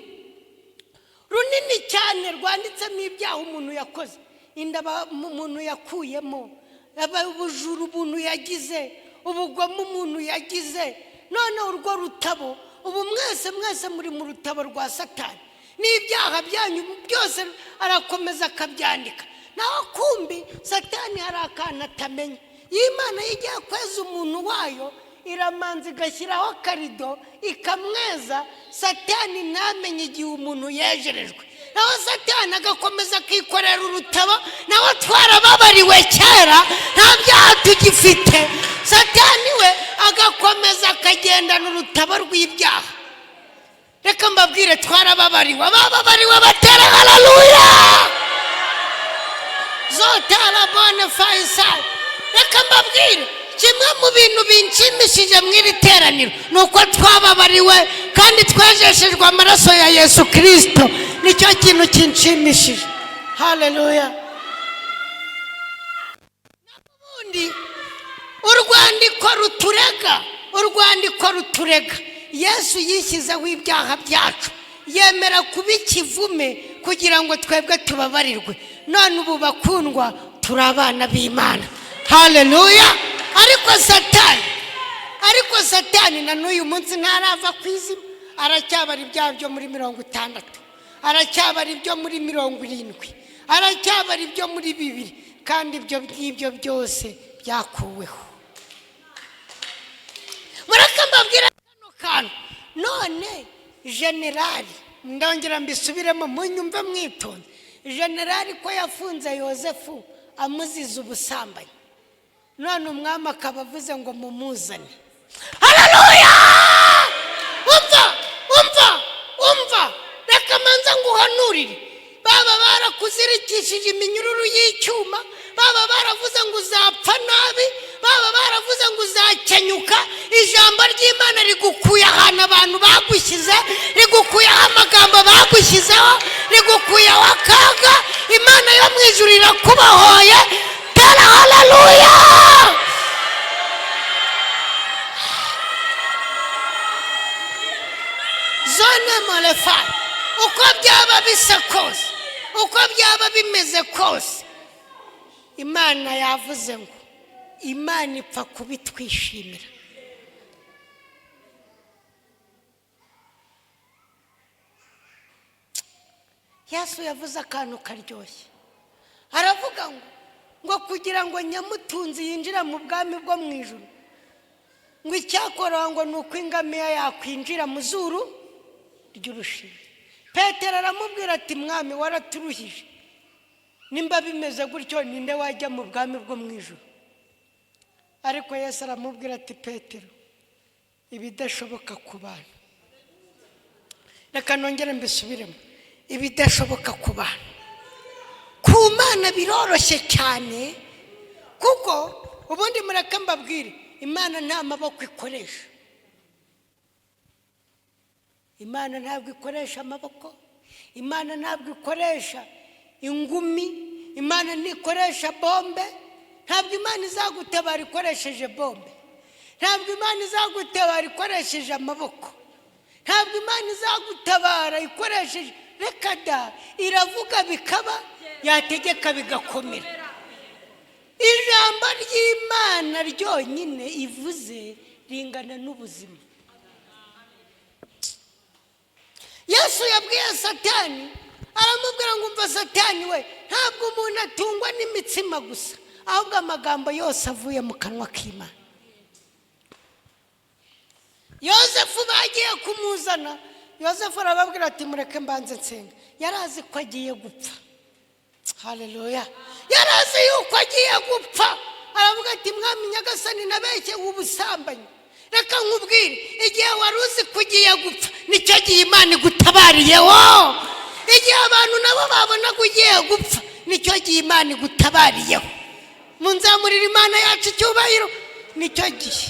runini cyane, rwanditsemo ibyaha umuntu yakoze, inda umuntu yakuyemo, ubujura umuntu yagize, ubugome umuntu yagize. None urwo rutabo, ubu mwese mwese muri mu rutabo rwa Satani, n'ibyaha byanyu byose arakomeza akabyandika. Naho kumbi Satani hari akantu atamenya: iyo Imana igiye kweza umuntu wayo, iramanza igashyiraho akarido ikamweza, Satani ntamenye igihe umuntu yejerejwe. Naho Satani agakomeza akikorera urutabo. Naho twarababariwe kera, nta byaha tugifite. Satani we agakomeza akagendana urutabo rw'ibyaha. Reka mbabwire, twarababariwe. Abababariwe batera hararuya zotarabone Fayisali. Reka mbabwire, kimwe mu bintu binshimishije mu iri teraniro ni uko twababariwe kandi twejeshejwe amaraso ya Yesu Kirisito. Nicyo kintu kinshimishije. Haleluya! Ubundi urwandiko ruturega, urwandiko ruturega, Yesu yishyizeho ibyaha byacu, yemera kuba ikivume kugira ngo twebwe tubabarirwe. None ubu, bakundwa, turi abana b'Imana. Haleluya! Ariko Satani na n'uyu munsi ntarava ku izima. Aracyabara ibyaha byo muri 60, aracyabara ibyo muri 70, aracyabara ibyo muri 2000, kandi ibyo ngibyo byose byakuweho. Mureke mbabwire kano kantu. None generali, ndongera mbisubiremo munyumve mwitonze, generali ko yafunze Yosefu amuziza ubusambanyi, none umwami akaba avuze ngo mumuzane. Hararuya! Umva, umva, umva, reka manza nguhanurire. Baba barakuzirikishije iminyururu y'icyuma, baba baravuze ngo uzapfa nabi, baba baravuze ngo uzakenyuka, ijambo ry'Imana rigukuye ahantu abantu bagushyize, rigukuyeho amagambo bagushyizeho, rigukuyeho akaga. Imana yo mu ijuru irakubohoye. Tera hararuya! Zone morefa, uko byaba bisa kose, uko byaba bimeze kose, Imana yavuze ngo Imana ipfa kubitwishimira. Yesu yavuze akantu karyoshye, aravuga ngo kugira ngo nyamutunzi yinjire mu bwami bwo mu ijuru, ngo icyakora ngo ni uko ingamiya yakwinjira mu zuru ry'urushinge. Petero aramubwira ati: "Mwami, waraturuhije. Nimba bimeze gutyo, ninde wajya mu bwami bwo mu ijuru?" Ariko Yesu aramubwira ati: "Petero, ibidashoboka ku bantu..." Reka nongere mbisubiremo: ibidashoboka ku bantu, ku Mana biroroshye cyane. Kuko ubundi mureke mbabwire, Imana nta maboko ikoresha. Imana ntabwo ikoresha amaboko, Imana ntabwo ikoresha ingumi. Imana ntikoresha bombe. Ntabwo Imana izagutabara ikoresheje bombe. Ntabwo Imana izagutabara ikoresheje amaboko. Ntabwo Imana izagutabara ikoresheje, reka da. Iravuga bikaba, yategeka bigakomera. Ijambo ry'Imana ryonyine ivuze ringana n'ubuzima. Yesu yabwiye Satani, aramubwira ngo: "Umva Satani we, ntabwo umuntu atungwa n'imitsima gusa, ahubwo amagambo yose avuye mu kanwa k'Imana." Yosefu bagiye kumuzana, Yosefu arababwira ati: "Mureke mbanze nsenga." Yari azi ko agiye gupfa. Haleluya! Yari azi yuko agiye gupfa. Aravuga ati: "Mwami Nyagasani, nabeshye ubusambanyi." Reka nkubwire, igihe wari uzi ko ugiye gupfa, nicyo gihe Imana igutabariye. Wo igihe abantu nabo babonaga ugiye gupfa, nicyo gihe Imana igutabariyeho. Munzamurira Imana yacu icyubahiro. Nicyo gihe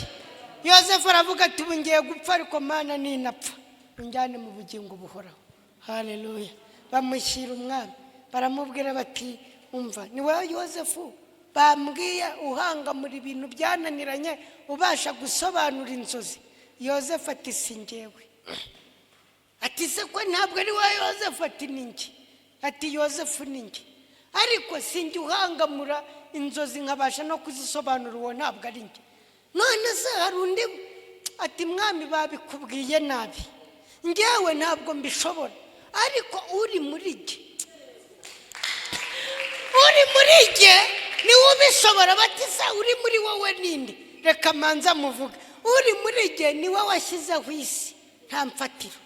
Yosefu aravuga ati: "Ubu ngiye gupfa, ariko Mana, ninapfa unjyane mu bugingo buhoraho." Haleluya! Bamushyira umwami, baramubwira bati: "Umva, ni wowe Yosefu bambwiye uhangamura ibintu byananiranye, ubasha gusobanura inzozi?" Yosefu ati: "Si ngewe." Ati: "Se ko ntabwo ari wowe Yosefu?" Ati: "Ni njye." Ati: "Yosefu ni njye, ariko si njye uhangamura inzozi nkabasha no kuzisobanura, uwo ntabwo ari njye." "None se hari undi?" Ati: "Mwami, babikubwiye nabi, ngewe ntabwo mbishobora, ariko uri muri jye, uri muri jye niwe ubishobora." Bati: "Se uri muri wowe ninde?" Reka manza muvuge. Uri muri jye niwe washyizeho isi nta mfatiro.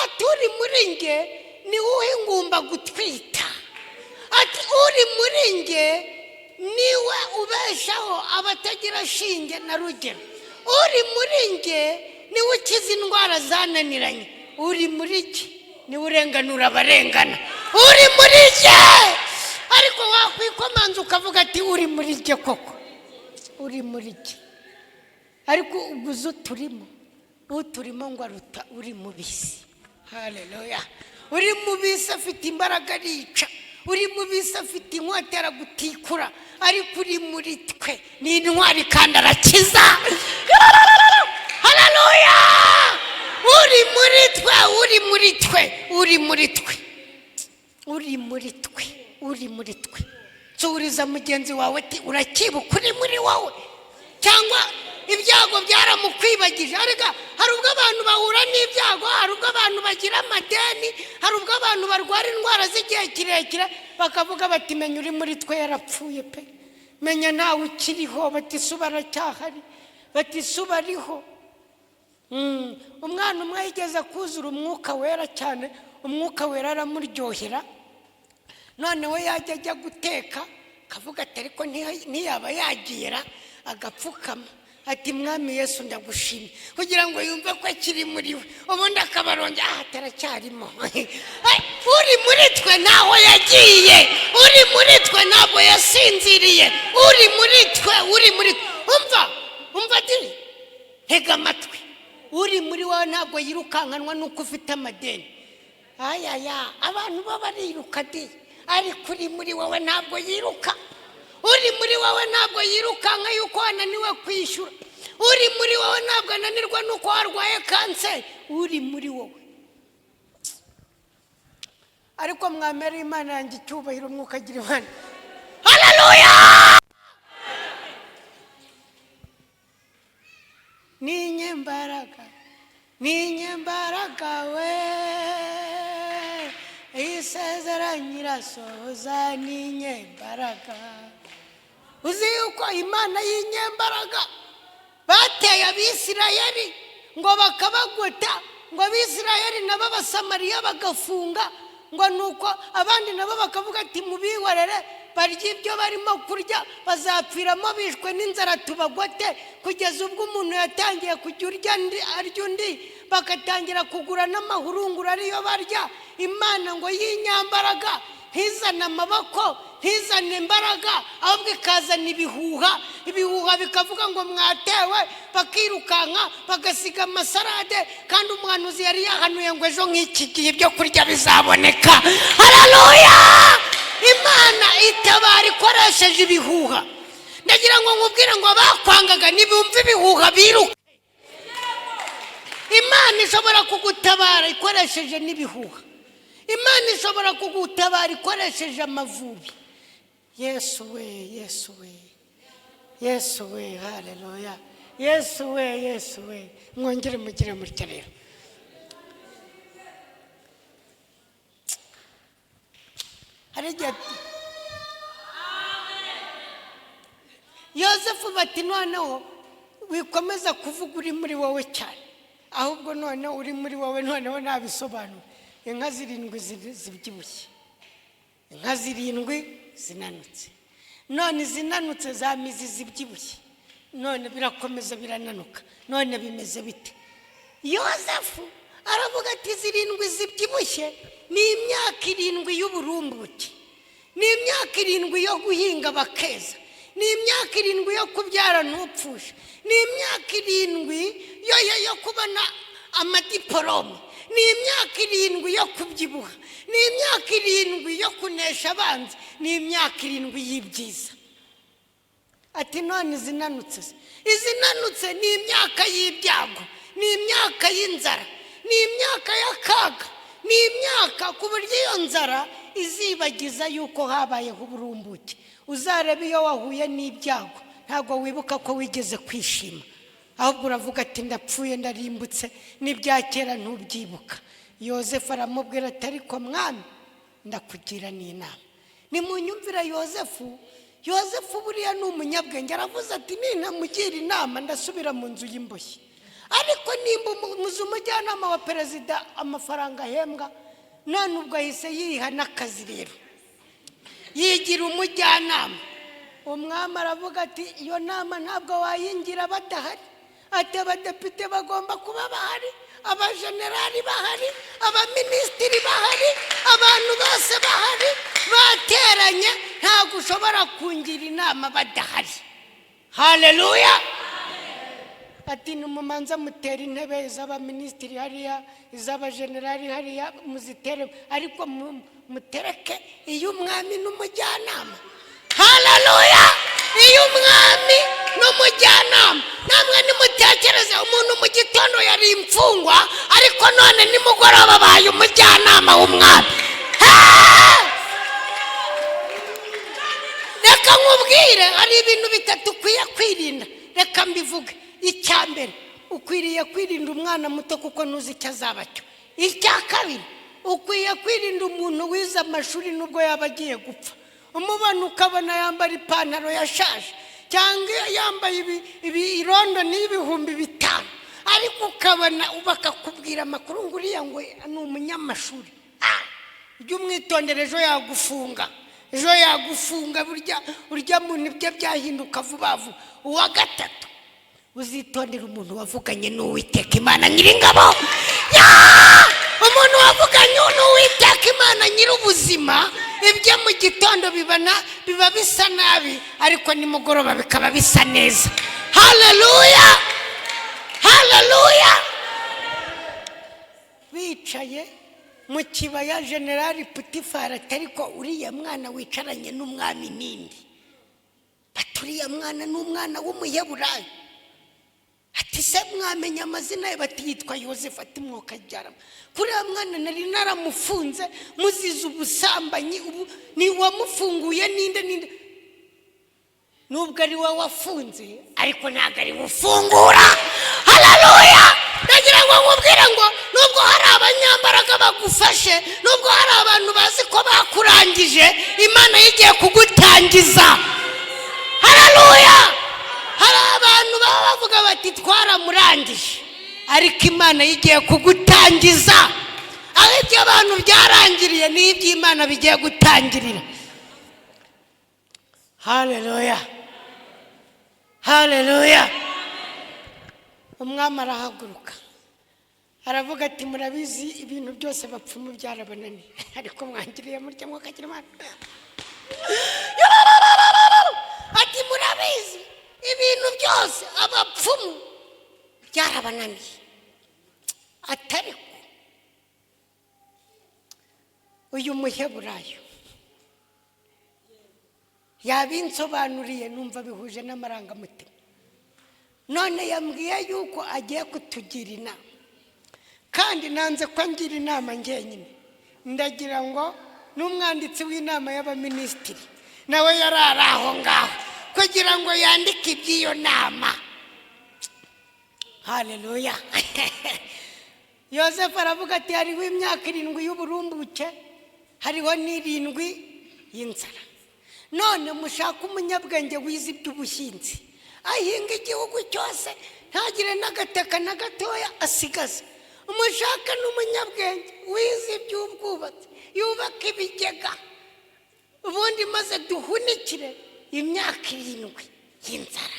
Ati: "Uri muri njye niwe uha ingumba gutwita." Ati: "Uri muri njye niwe ubeshaho abatagira shinge na rugero. Uri muri njye niwe ukiza indwara zananiranye. Uri muri njye niwe urenganura abarengana. Uri muri njye." Ariko wakwikomanza ukavuga ati: "Uri muri njye koko, uri muri njye." Ariko ubwo uzi uturimo, uturimo ngo aruta uri mu bisi. Haleluya! Uri mu bisi afite imbaraga, arica. Uri mu bisi afite inkota, aragutikura. Ariko uri muri twe ni intwari kandi arakiza. Haleluya! Uri muri twe, uri muri twe, uri muri twe, uri muri twe, uri muri twe. Nsuriza mugenzi wawe ati: "Urakibuka uri muri wowe, cyangwa ibyago byaramukwibagije?" Ariko hari ubwo abantu bahura n'ibyago, hari ubwo abantu bagira amadeni, hari ubwo abantu barwara indwara z'igihe kirekire, bakavuga bati: "Menya uri muri twe yarapfuye pe, menya ntawe ukiriho." Bati: "Suba aracyahari?" Bati: "Suba ariho." Umwana umwe yigeze kuzura Umwuka Wera cyane, Umwuka Wera aramuryohera. Noneho yajya ajya guteka akavuga ati: "Ariko ntiyaba yagira?" Agapfukama ati: "Mwami Yesu, ndagushimye," kugira ngo yumve ko akiri muri we. Ubundi akabarongera aha ataracyarimo. Uri muri twe ntaho yagiye, uri muri twe ntabwo yasinziriye. Uri muri twe, uri muri twe. Umva, umva diri, ntega amatwi. Uri muri wowe ntabwo yirukankanwa n'uko ufite amadeni. Ayaya, abantu bo bariruka di, ariko uri muri wowe ntabwo yiruka. Uri muri wowe ntabwo yirukanka yuko wananiwe kwishyura. Uri muri wowe ntabwo ananirwa n'uko warwaye kanseri. Uri muri wowe. Ariko mwamera Imana yanjye icyubahiro, Umwuka agira Imana. Haleluya! Ni inyembaraga, ni inyembaraga we, isezeranye irasohoza, ni inyembaraga. Uzi yuko Imana y'inyembaraga bateye Abisirayeli ngo bakabagota, ngo Abisirayeli nabo Abasamariya bagafunga, ngo nuko abandi nabo bakavuga ati: "Mubihorere barya ibyo barimo kurya, bazapfiramo bishwe n'inzara, tubagote," kugeza ubwo umuntu yatangiye kujya urya arya undi, bagatangira kugura n'amahurunguru ariyo barya. Imana ngo y'inyambaraga ntizane amaboko, ntizane imbaraga, ahubwo ikazana ibihuha. Ibihuha bikavuga ngo mwatewe, bakirukanka bagasiga amasarade, kandi umuhanuzi yari yahanuye ngo ejo nk'iki gihe ibyo kurya bizaboneka. Haleluya! Imana itabara ikoresheje ibihuha. Ndagira ngo nkubwire ngo bakwangaga ntibumve ibihuha biruka. Imana ishobora kugutabara ikoresheje n'ibihuha. Imana ishobora kugutabara ikoresheje amavubi. Yesu we, Yesu we, Yesu we, haleluya! Yesu we, Yesu we! Mwongere mugire mutya rero. Hari igihe Yosefu bati: "Noneho wikomeza kuvuga uri muri wowe cyane, ahubwo noneho uri muri wowe, noneho nabisobanura. Inka zirindwi zibyibushye, inka zirindwi zinanutse, none izinanutse zamize zibyibushye, none birakomeza birananuka, none bimeze bite?" Yosefu aravuga ati: "Zirindwi zibyibushye ni imyaka 7 y'uburumbuke, ni imyaka 7 yo guhinga bakeza, ni imyaka 7 yo kubyara ntupfushe, ni imyaka 7 yo kubona amadiporome, ni imyaka 7 yo kubyibuha, ni imyaka 7 yo kunesha abanzi, ni imyaka 7 y'ibyiza." Ati: "None izinanutse se?" Izinanutse ni imyaka y'ibyago, ni imyaka y'inzara, ni imyaka y'akaga, ni imyaka ku buryo iyo nzara izibagiza yuko habayeho uburumbuke. Uzareba iyo wahuye n'ibyago, ntabwo wibuka ko wigeze kwishima, ahubwo uravuga ati: "Ndapfuye, ndarimbutse, n'ibya kera ntubyibuka." Yosefu aramubwira ati: "Ariko mwami, ndakugira n'inama." Nimunyumvira Yosefu. Yosefu buriya ni umunyabwenge. Aravuze ati: "Nintamugira inama ndasubira mu nzu y'imboshyi, ariko nimba muzi umujyanama wa perezida amafaranga ahembwa." None ubwo ahise yiha n'akazi rero, yigira umujyanama. Umwami aravuga ati: "Iyo nama ntabwo wayingira badahari." Ati: "Abadepite bagomba kuba bahari, abajenerali bahari, abaminisitiri bahari, abantu bose bahari bateranye. Ntabwo ushobora kungira inama badahari." Haleluya! Ati: "Nimumanza mutera intebe iz'abaminisitiri hariya, iz'abajenerali hariya, muzitere, ariko mutereke iy'umwami n'umujyanama." Haleluya! Iy'umwami n'umujyanama. Namwe nimutekereze, umuntu mu gitondo yari imfungwa, ariko none nimugoroba abaye umujyanama w'umwami. Hey! Reka nkubwire, hari ibintu bitatu ukwiye kwirinda. Reka mbivuge. Icya mbere, ukwiriye kwirinda umwana muto kuko ntuzi icyo azaba cyo. Icya kabiri, ukwiye kwirinda umuntu wize amashuri nubwo yaba agiye gupfa. Umubona ukabona yambara ipantaro yashaje, cyangwa yambaye ibi irondo n'5,000, ariko ukabona bakakubwira amakuru ngo uriya ngo ni umunyamashuri. Ujye umwitondera, ejo yagufunga, ejo yagufunga. Burya urya muntu ibye byahinduka vuba vuba. Uwa gatatu, uzitondera umuntu wavuganye n'Uwiteka Imana Nyiringabo. Ya! Umuntu wavuganye n'Uwiteka Imana Nyir'ubuzima, ibyo mu gitondo biba bisa nabi, ariko nimugoroba bikaba bisa neza. Haleluya, haleluya! Bicaye mu kibaya, Generali Putifari ati: "Ariko uriya mwana wicaranye n'umwami ninde?" Bati: "Uriya mwana ni umwana w'Umuheburayo." Ati: "Se mwamenya amazina ye?" Bati: "Yitwa Yosefu." Ati: "Mwokabyara, kuriya mwana nari naramufunze muzize ubusambanyi, ubu ni wamufunguye ninde? Ninde?" Nubwo ari wowe wafunze, ariko ntabwo ari ufungura. Haleluya! Ndagira ngo nkubwire ngo nubwo hari abanyambaraga bagufashe, nubwo hari abantu bazi ko bakurangije, Imana yigiye kugutangiza. Haleluya! Hari abantu baba bavuga bati: "Twaramurangije," ariko Imana yigiye kugutangiza. Aho ibyo abantu byarangiriye niho iby'Imana bigiye gutangirira. Haleluya, haleluya! Umwami arahaguruka, aravuga ati: "Murabizi, ibintu byose bapfumu byarabananiye, ariko mwangiriye mutya mwakagira Imana." Ati: "Murabizi, ibintu byose abapfumu byarabananiye, atariko uyu Muheburayo Yabinsobanuriye, numva bihuje n'amarangamutima. None yambwiye yuko agiye kutugira inama, kandi nanze ko angira inama njyenyine. Ndagira ngo n'umwanditsi w'inama y'abaminisitiri nawe yari ari aho ngaho kugira ngo yandike iby'iyo nama. Haleluya! Yosefu aravuga ati: "Hariho imyaka 7 y'uburumbuke, hariho n'irindwi y'inzara. None mushake umunyabwenge wize iby'ubuhinzi, ahinga igihugu cyose, ntagire n'agataka na gatoya asigaza. Umushake n'umunyabwenge wize iby'ubwubatsi, yubaka ibigega, ubundi maze duhunikire imyaka 7 y'inzara."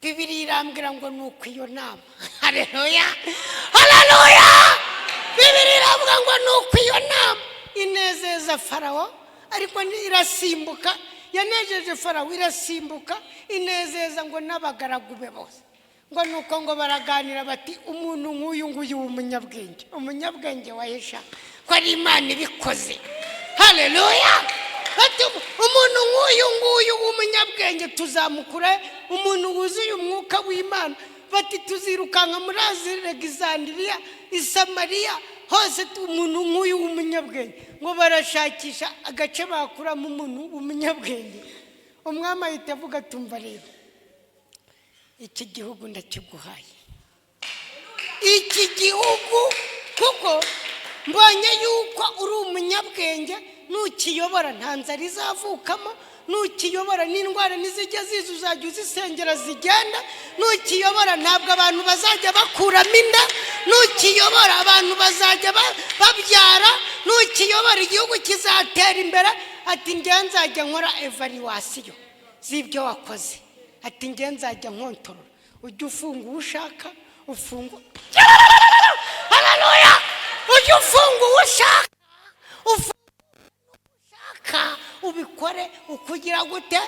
Bibiri irambwira ngo ni uko iyo nama, hareruya, hareruya! Bibiri iravuga ngo ni uko iyo nama inezeza Farawo, ariko irasimbuka. Yanejeje Farawo, irasimbuka inezeza ngo n'abagaragu be bose. Ngo ni uko ngo baraganira bati: "Umuntu nk'uyu nguyu w'umunyabwenge, umunyabwenge wahesha ko ari Imana ibikoze." Hareruya! Bati: "Umuntu nk'uyu nguyu w'umunyabwenge tuzamukure, umuntu wuzuye umwuka w'Imana." Bati: "Tuzirukanka muri Alegizandiriya, Isamariya hose, umuntu nk'uyu w'umunyabwenge." Ngo barashakisha agace bakuramo umuntu w'umunyabwenge. Umwami ahita avuga: "Tumva rero, iki gihugu ndakiguhaye, iki gihugu, kuko mbonye yuko uri umunyabwenge. Nukiyobora nta nzara izavukamo, nukiyobora n'indwara nizijya ziza uzajya uzisengera zigenda, nukiyobora ntabwo abantu bazajya bakuramo inda, nukiyobora abantu bazajya babyara, nukiyobora igihugu kizatera imbere." Ati: "Njye nzajya nkora évaluation z'ibyo wakoze." Ati: "Njye nzajya nkontorora, ujye ufunga uwo ushaka, ufunga." Haleluya! Ujye ufunga uwo ushaka, ufunga ushaka, ubikore ukugira gute.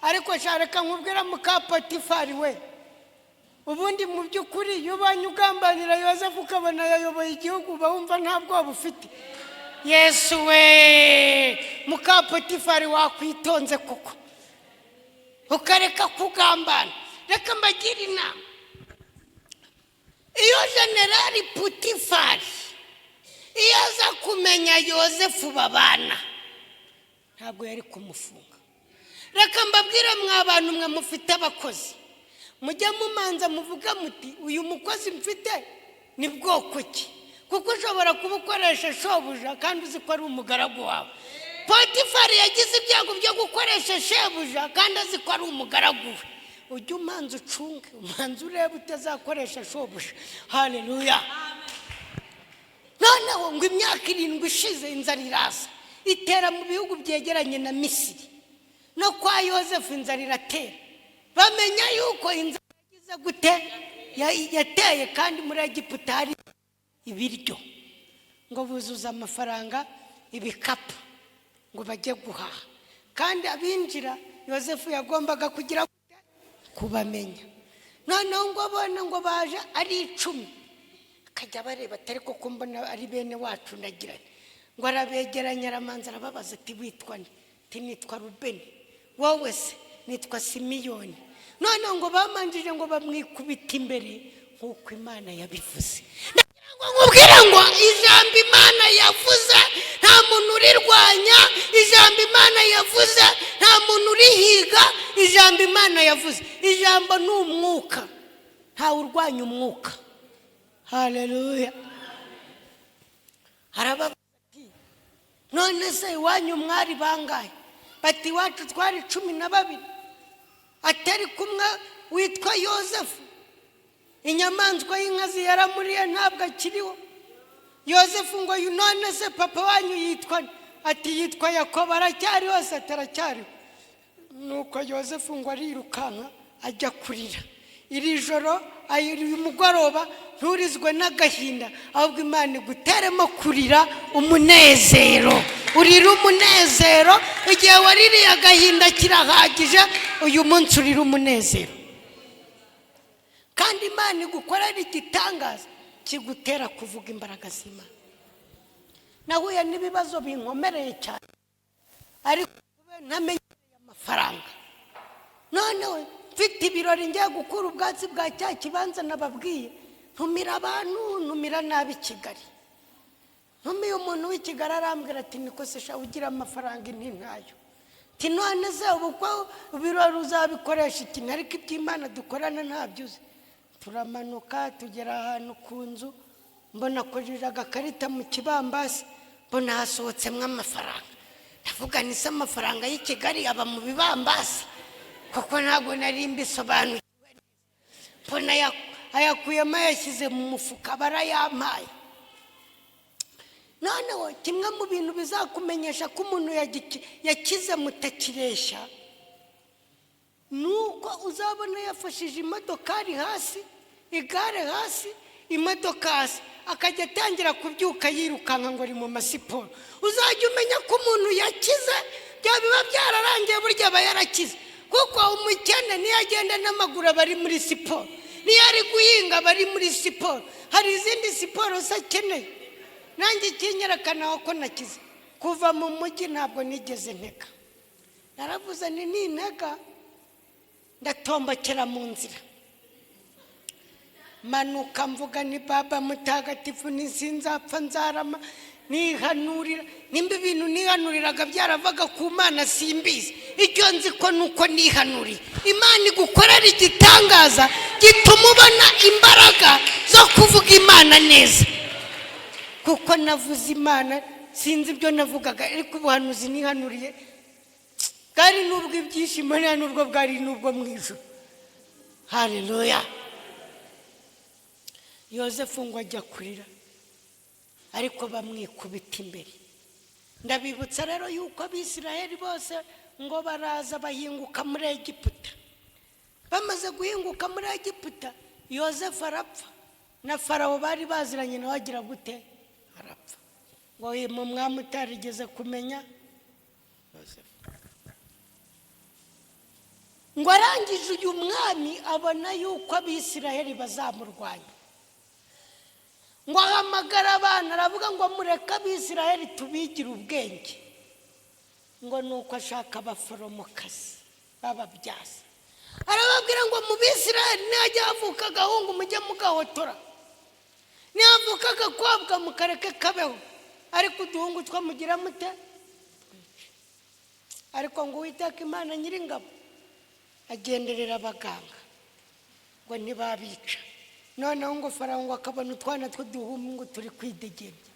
Ariko reka nkubwira, muka Potifari we, ubundi mu by'ukuri iyo ubonye ugambanira Yosefu, ukabona yayoboye igihugu, uba wumva nta bwoba ufite. Yesu we! Muka Potifari, wakwitonze kuko ukareka kugambana. Reka mbagire inama: iyo generali Putifari iyo aza kumenya Yosefu babana, ntabwo yari kumufunga. Reka mbabwire, mwa bantu mwe mufite abakozi, mujye mumanza muvuga muti: "Uyu mukozi mfite ni bwoko ki?" Kuko ushobora kuba ukoresha shobuja kandi uzi ko ari umugaragu wawe. Potifari yagize ibyago byo gukoresha shebuja kandi azi ko ari umugaragu we. Ujye umanza ucunge, umanza urebe utazakoresha shobuja. Haleluya! Noneho ngo imyaka 7 ishize, inzara iraza itera mu bihugu byegeranye na Misiri, no kwa Yosefu inzara iratera. Bamenya yuko inzara yagize gute? Yateye, kandi muri Egiputa hari ibiryo. Ngo buzuza amafaranga ibikapu ngo bajye guhaha, kandi abinjira Yosefu yagombaga kugira gute? Kubamenya. Noneho ngo abone ngo baje ari 10, akajya bareba atari koko mbona ari bene wacu. Ndagira ngo arabegeranya, aramanza arababaza ati: "Witwa nde?" Ati: "Nitwa Rubeni." "Wowe se?" "Nitwa Simiyoni." Noneho ngo bamanjije ngo bamwikubita imbere nk'uko Imana yabivuze. Ndagira ngo nkubwire ngo ijambo Imana yavuze nta muntu urirwanya, ijambo Imana yavuze nta muntu urihiga. Ijambo Imana yavuze, ijambo ni umwuka, ntawe urwanya umwuka. Haleluya! Harababaza ati: "None se iwanyu mwari bangahe?" Bati: "Iwacu twari 12, atari kumwe witwa Yosefu, inyamaswa y'inkazi yaramuriye, ntabwo akiriho." Yosefu ngo: "None se papa wanyu yitwa?" Ati: "Yitwa Yakobo." "Aracyariho se?" "Ataracyariho." Nuko Yosefu ngo arirukanka ajya kurira. Iri joro, uyu mugoroba, nturizwe n'agahinda, ahubwo Imana iguteremo kurira umunezero, urira umunezero. Igihe waririye agahinda kirahagije, uyu munsi urira umunezero, kandi Imana igukorera igitangaza kigutera kuvuga imbaraga z'Imana. Nahuye n'ibibazo binkomereye cyane, ariko Ntamenyereye amafaranga. Noneho mfite ibirori, ngiye gukura ubwatsi bwa cya kibanza nababwiye, ntumira abantu, ntumira nabi i Kigali. Ntumiye umuntu w'i Kigali, arambwira ati: "Niko se sha, ugira amafaranga?" Inti ntayo. Ati: "None se ubu ko ibirori uzabikoresha ikintu?" Ariko iby'Imana dukorana ntabyo uzi. Turamanuka, tugera ahantu ku nzu, mbona akojeje agakarita mu kibambasi, mbona hasohotsemo amafaranga. Ndavuga ni se amafaranga y'i Kigali aba mu bibambasi? Kuko ntabwo nari mbisobanukiwe neza. Mbona ayakuyemo, ayashyize mu mufuka, barayampaye. Noneho kimwe mu bintu bizakumenyesha ko umuntu yakize mutakireshya ni uko uzabona yafashije imodokari hasi, igare hasi, imodoka hasi, akajya atangira kubyuka yirukanka ngo ari mu masiporo. Uzajya umenya ko umuntu yakize, bya biba byararangiye, burya aba yarakize. Kuko umukene niyo agenda n'amaguru aba ari muri siporo, niyo ari guhinga aba ari muri siporo. Hari izindi siporo se akeneye? Nanjye ikinyerekana ko nakize, kuva mu mujyi ntabwo nigeze ntega. Naravuze ni nintega ndatombokera mu nzira. Manuka mvuga ni Baba mutagatifu, nsinzapfa nzarama. Nihanurira, nimba ibintu nihanuriraga byaravaga ku Mana simbizi. Icyo nzi ko ni uko nihanuriye, Imana igukorera igitangaza gituma ubona imbaraga zo kuvuga Imana neza. Kuko navuze Imana, sinzi ibyo navugaga, ariko ubuhanuzi nihanuriye bwari n'ubw'ibyishimo, nta n'ubwo bwari n'ubwo mu ijoro. Haleluya! Yosefu ngo ajya kurira, ariko bamwikubita imbere. Ndabibutsa rero yuko Abisiraheli bose ngo baraza bahinguka muri Egiputa. Bamaze guhinguka muri Egiputa, Yosefu arapfa, na Farawo bari baziranye nawe agira gute? Arapfa. Ngo mu mwami utarigeze kumenya Yosefu. Ngo arangije, uyu mwami abona yuko Abisiraheli bazamurwanya, ngo ahamagara abana, aravuga ngo: "Mureke Abisiraheli tubigire ubwenge." Ngo ni uko ashaka abaforomokazi b'ababyaza, arababwira ngo: "Mu Bisiraheli nihajya havuka agahungu mujye mugahotora, nihavuka agakobwa mukareke kabeho, ariko uduhungu two mugira mute? Twice." Ariko ngo Uwiteka Imana Nyiringabo agenderera abaganga, ngo ntibabica. Noneho ngo Farawo ngo akabona utwana tw'uduhungu turi kwidegembya,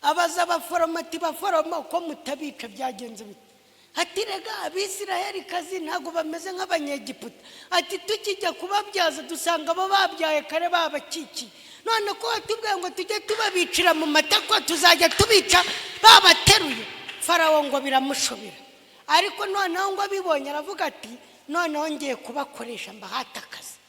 abaza abaforomo ati: "Baforomo, ko mutabica byagenze bite?" Ati: "Rega Abisiraheli kazi ntabwo bameze nk'Abanyegiputa." Ati: "Tukijya kubabyaza dusanga abo babyaye kare babakikiye. None ko watubwiye ngo tujye tubabicira mu matako, tuzajya tubica babateruye." Farawo ngo biramushobera, ariko noneho ngo abibonye aravuga ati: "Noneho ngiye kubakoresha mbahate akazi,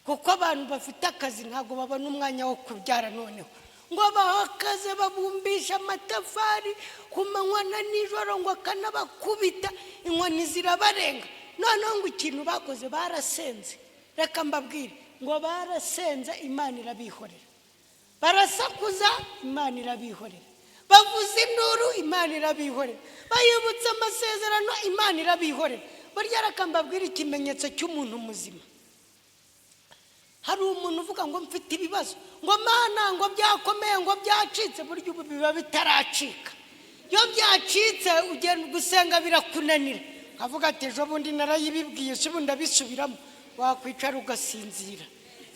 kuko abantu bafite akazi ntabwo babona umwanya wo kubyara." Noneho ngo bahakaze, babumbisha amatafari ku manywa na nijoro, ngo akanabakubita inkoni zirabarenga. Noneho ngo ikintu bakoze, barasenze. Reka mbabwire, ngo barasenze, Imana irabihorera. Barasakuza, Imana irabihorera. Bavuza induru, Imana irabihorera. Bayibutsa amasezerano, Imana irabihorera. Burya reka mbabwire ikimenyetso cy'umuntu muzima. Hari umuntu uvuga ngo: "Mfite ibibazo," ngo: "Mana," ngo: "byakomeye," ngo: "byacitse." Burya ubu biba bitaracika. Iyo byacitse ugenda gusenga birakunanira, ukavuga ati: "Ejo bundi narayibibwiye, si ubu ndabisubiramo?" Wakwicara ugasinzira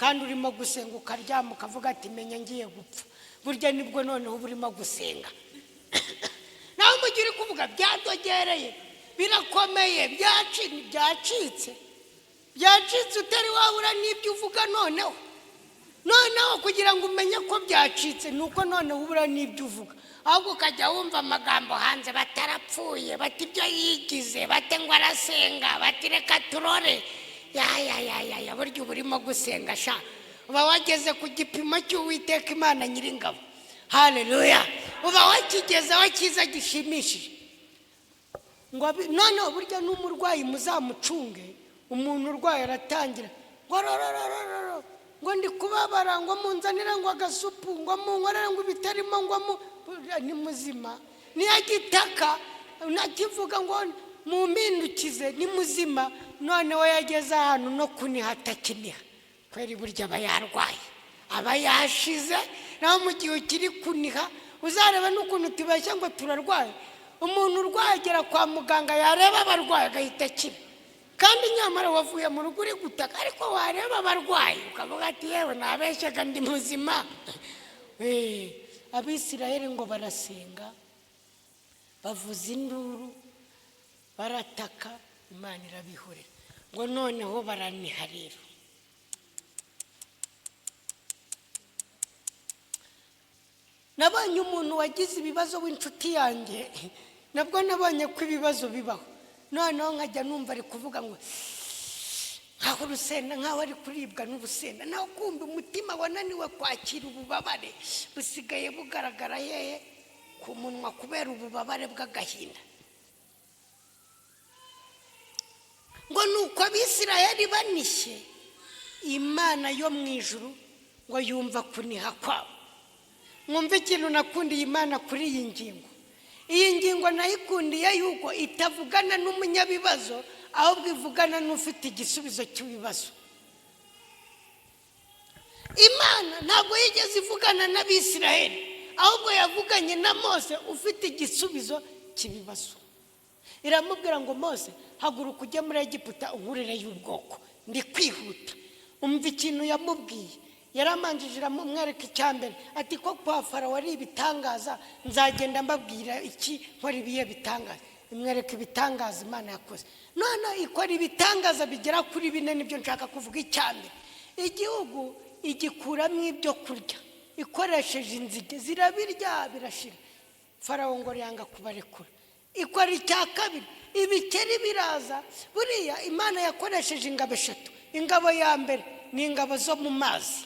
kandi urimo gusenga, ukaryama ukavuga ati: "Menya ngiye gupfa." Burya nibwo noneho uba urimo gusenga. Nawe mu gihe uri kuvuga byadogereye, birakomeye, byacitse, byacitse, utari wabura n'ibyo uvuga. Noneho kugira ngo umenye ko byacitse ni uko noneho ubura n'ibyo uvuga, ahubwo ukajya wumva amagambo hanze: batarapfuye, bati ibyo yigize, bate ngo arasenga, bati reka turore. Ya ya ya ya ya, burya uba urimo gusenga sha, uba wageze ku gipimo cy'Uwiteka Imana Nyiringabo. Haleluya! Uba wakigezeho cyiza gishimishije. Ngo noneho burya n'umurwayi muzamucunge. Umuntu urwaye aratangira ngo rororororo, ngo ndi kubabara, ngo munzanire ngo agasupu, ngo munkorere ngo ibitarimo, ngo mu burya ni muzima. Niyo agitaka. Nakivuga ngo mumpindukize, ni muzima. Noneho yageze ahantu no kuniha atakiniha, kweri burya aba yarwaye, aba yashize. Naho mu gihe ukiri kuniha, uzareba n'ukuntu tubeshya ngo turarwaye. Umuntu urwaye agera kwa muganga, yareba abarwayi agahita akira, kandi nyamara wavuye mu rugo uri gutaka, ariko wareba abarwayi ukavuga ati: "Yewe, nabeshyaga, ndi muzima." Abisirayeli ngo barasenga, bavuza induru, barataka, Imana irabihorera. Ngo noneho baraniha rero. Nabonye umuntu wagize ibibazo w'inshuti yanjye, nabwo nabonye ko ibibazo bibaho. Noneho nkajya numva ari kuvuga ngo nkaho urusenda, nkaho ari kuribwa n'urusenda, naho kumva umutima wananiwe kwakira ububabare, busigaye bugaragara hehe? Ku munwa, kubera ububabare bw'agahinda. Ngo ni uko Abisirayeli banishye, Imana yo mu ijuru ngo yumva kuniha kwabo. Mwumve ikintu nakundiye Imana kuri iyi ngingo. Iyi ngingo nayikundiye yuko itavugana n'umunyabibazo, ahubwo ivugana n'ufite igisubizo cy'ibibazo. Imana ntabwo yigeze ivugana n'Abisirayeli, ahubwo yavuganye na Mose ufite igisubizo cy'ibibazo. Iramubwira ngo: "Mose, haguruka ujye muri Egiputa unkurire y'ubwoko." Ndi kwihuta. Umva ikintu yamubwiye. Yaramanjije iramumwereka icya mbere, ati: "Ko kwa Farawo ari ibitangaza, nzagenda mbabwira iki? Nkora ibihe bitangaza?" Imwereka ibitangaza Imana yakoze. None ikora ibitangaza bigera kuri bine, nibyo nshaka kuvuga. Icya mbere, igihugu igikuramo ibyo kurya ikoresheje inzige, zirabirya birashira. Farawo ngo yanga kubarekura. Ikora icya kabiri, ibikeri biraza. Buriya Imana yakoresheje ingabo eshatu. Ingabo ya mbere ni ingabo zo mu mazi,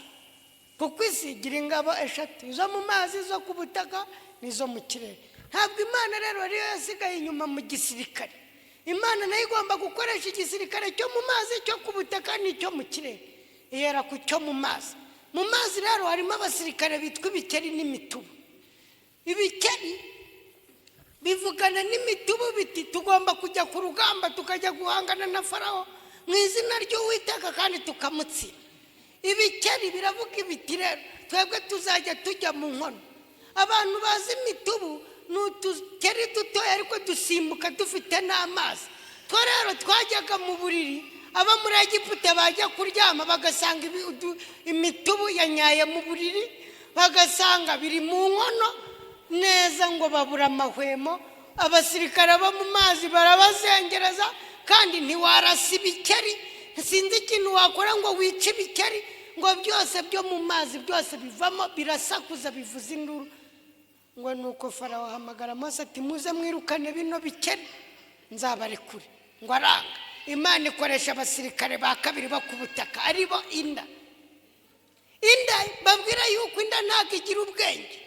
kuko isi igira ingabo eshatu: izo mu mazi, izo ku butaka n'izo mu kirere. Ntabwo Imana rero ariyo yasigaye inyuma mu gisirikare. Imana nayo igomba gukoresha igisirikare cyo mu mazi, cyo ku butaka n'icyo mu kirere. Ihera ku cyo mu mazi. Mu mazi rero harimo abasirikare bitwa ibikeri n'imitubu. Ibikeri bivugana n'imitubu biti: "Tugomba kujya ku rugamba, tukajya guhangana na Farawo mu izina ry'Uwiteka kandi tukamutsinda." Ibikeri biravuga ibiti: "Rero twebwe tuzajya tujya mu nkono." Abantu bazi imitubu, ni utukeri dutoya ariko dusimbuka, dufite n'amazi. Two rero twajyaga mu buriri, abo muri Egiputa bajya kuryama bagasanga imitubu yanyaye mu buriri, bagasanga biri mu nkono neza, ngo babura amahwemo. Abasirikare bo mu mazi barabazengereza, kandi ntiwarasa ibikeri. Sinzi ikintu wakora ngo wice ibikeri. Ngo byose byo mu mazi byose bivamo, birasakuza, bivuza induru. Ngo ni uko Farawo ahamagara Mose ati: "Muze mwirukane bino bikeri, nzabarekure." Ngo aranga. Imana ikoresha abasirikare ba kabiri bo ku butaka, aribo inda. Inda, babwira yuko inda ntabwo igira ubwenge.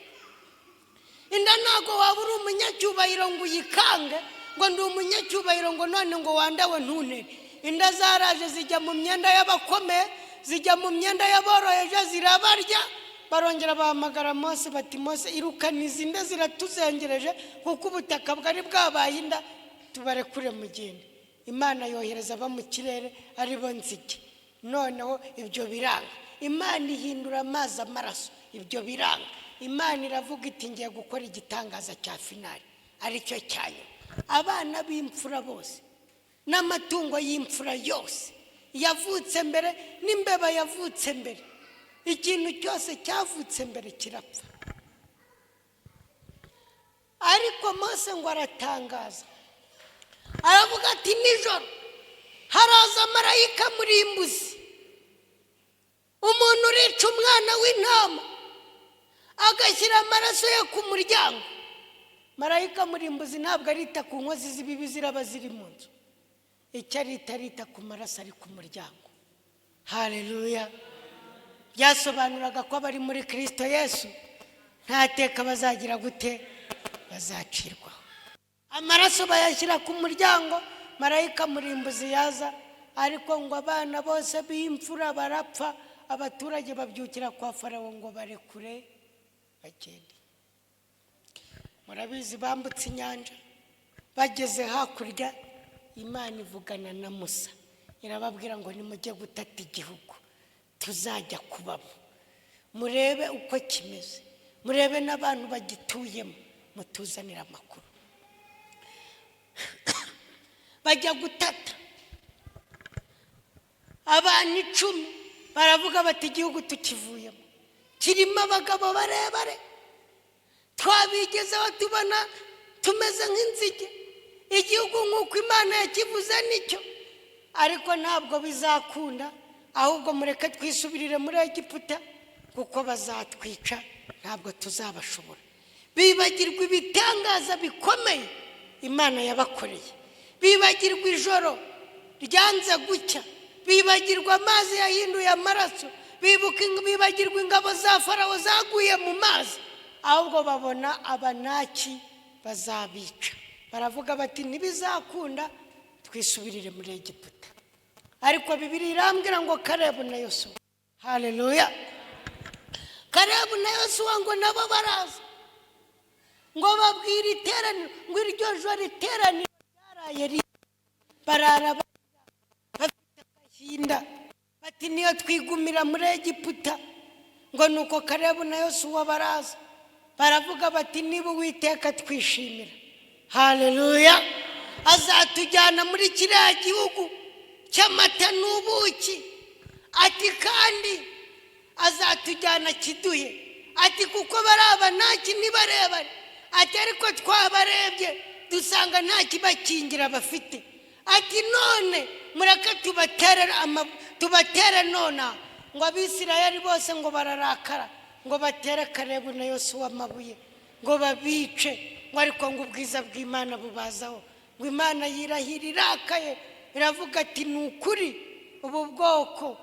Inda ntabwo waba uri umunyacyubahiro ngo uyikange, ngo ndi umunyacyubahiro, ngo none ngo wandawe ntuntere. Inda zaraje zijya mu myenda y'abakomeye, zijya mu myenda y'aboroheje, zirabarya. Barongera bahamagara Mose bati: "Mose, irukana izi nda, ziratuzengereje, kuko ubutaka bwari bwabaye inda, tubarekure mugende." Imana yohereza aba mu kirere, aribo nzige. Noneho ibyo biranga. Imana ihindura amazi amaraso, ibyo biranga. Imana iravuga iti: "Ngiye gukora igitangaza cya final, aricyo cya nyuma. Abana b'imfura bose n'amatungo y'imfura yose yavutse mbere, n'imbeba yavutse mbere, ikintu cyose cyavutse mbere kirapfa." Ariko Mose ngo aratangaza, aravuga ati: "Nijoro haraza marayika murimbuzi. Umuntu urica umwana w'intama agashyira amaraso ye ku muryango, marayika murimbuzi ntabwo arita ku nkozi z'ibibi ziraba ziri mu nzu. Icyo arita, arita ku maraso ari ku muryango." Hareruya! Byasobanuraga ko abari muri Kirisito Yesu nta teka bazagira gute? Bazacirwaho. Amaraso bayashyira ku muryango, marayika murimbuzi yaza, ariko ngo abana bose b'imfura barapfa. Abaturage babyukira kwa Farawo ngo barekure bagende. Murabizi, bambutse inyanja. Bageze hakurya, Imana ivugana na Musa, irababwira ngo: "Nimujye gutata igihugu tuzajya kubamo, murebe uko kimeze, murebe n'abantu bagituyemo, mutuzanire amakuru." Bajya gutata, abantu 10 baravuga bati: "Igihugu tukivuyemo kirimo abagabo barebare, twabigezeho tubona tumeze nk'inzige. Igihugu nk'uko Imana yakivuze nicyo, ariko ntabwo bizakunda, ahubwo mureke twisubirire muri Egiputa kuko bazatwica, ntabwo tuzabashobora." Bibagirwa ibitangaza bikomeye Imana yabakoreye, bibagirwa ijoro ryanze gucya, bibagirwa amazi yahinduye amaraso, bibagirwa ingabo za Farawo zaguye mu mazi, ahubwo babona Abanaki bazabica, baravuga bati: "Ntibizakunda, twisubirire muri Egiputa." Ariko Bibiliya irambwira ngo Karebu na Yosuwa, haleluya, Karebu na Yosuwa ngo nabo baraza, ngo babwire iteraniro ngo iryo joro iteraniro ryaraye barara bafite agahinda, bati: "Niyo twigumira muri Egiputa." Ngo nuko Karebu na Yosuwa baraza, baravuga bati: "Niba Uwiteka twishimira, haleluya, azatujyana muri kiriya gihugu cy'amata n'ubuki," ati "kandi azatujyana kiduhe," ati "kuko bari Abanaki ntibarebare," ati "ariko twabarebye dusanga nta kibakingira bafite," ati "none mureke tubatere nonaha." Ngo Abisirayeli bose ngo bararakara, ngo batere Karebu na Yosuwa amabuye ngo babice. Ngo ariko ngo ubwiza bw'Imana bubazaho, ngo Imana yirahira irakaye, iravuga ati: "Ni ukuri ubu bwoko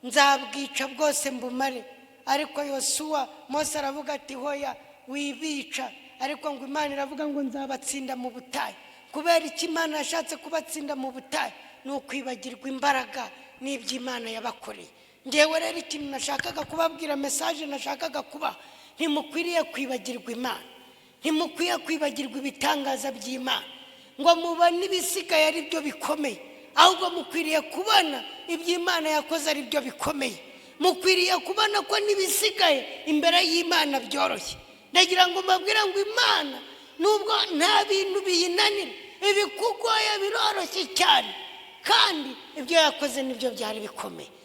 nzabwica bwose mbumare." Ariko Yosuwa, Mose aravuga ati: "Hoya, wibica." Ariko ngo Imana iravuga ngo: "Nzabatsinda mu butayu." Kubera icyo Imana yashatse kubatsinda mu butayu ni ukwibagirwa imbaraga n'iby'Imana yabakoreye. Ngewe rero ikintu nashakaga kubabwira, message nashakaga kuba, ntimukwiriye kwibagirwa Imana, ntimukwiye kwibagirwa ibitangaza by'Imana ngo mubone ibisigaye ari byo bikomeye, ahubwo mukwiriye kubona iby'Imana yakoze ari byo bikomeye. Mukwiriye kubona ko n'ibisigaye imbere y'Imana byoroshye. Ndagira ngo mbabwire ngo Imana nubwo nta bintu biyinanira, ibikugoye biroroshye cyane, kandi ibyo yakoze nibyo byari bikomeye.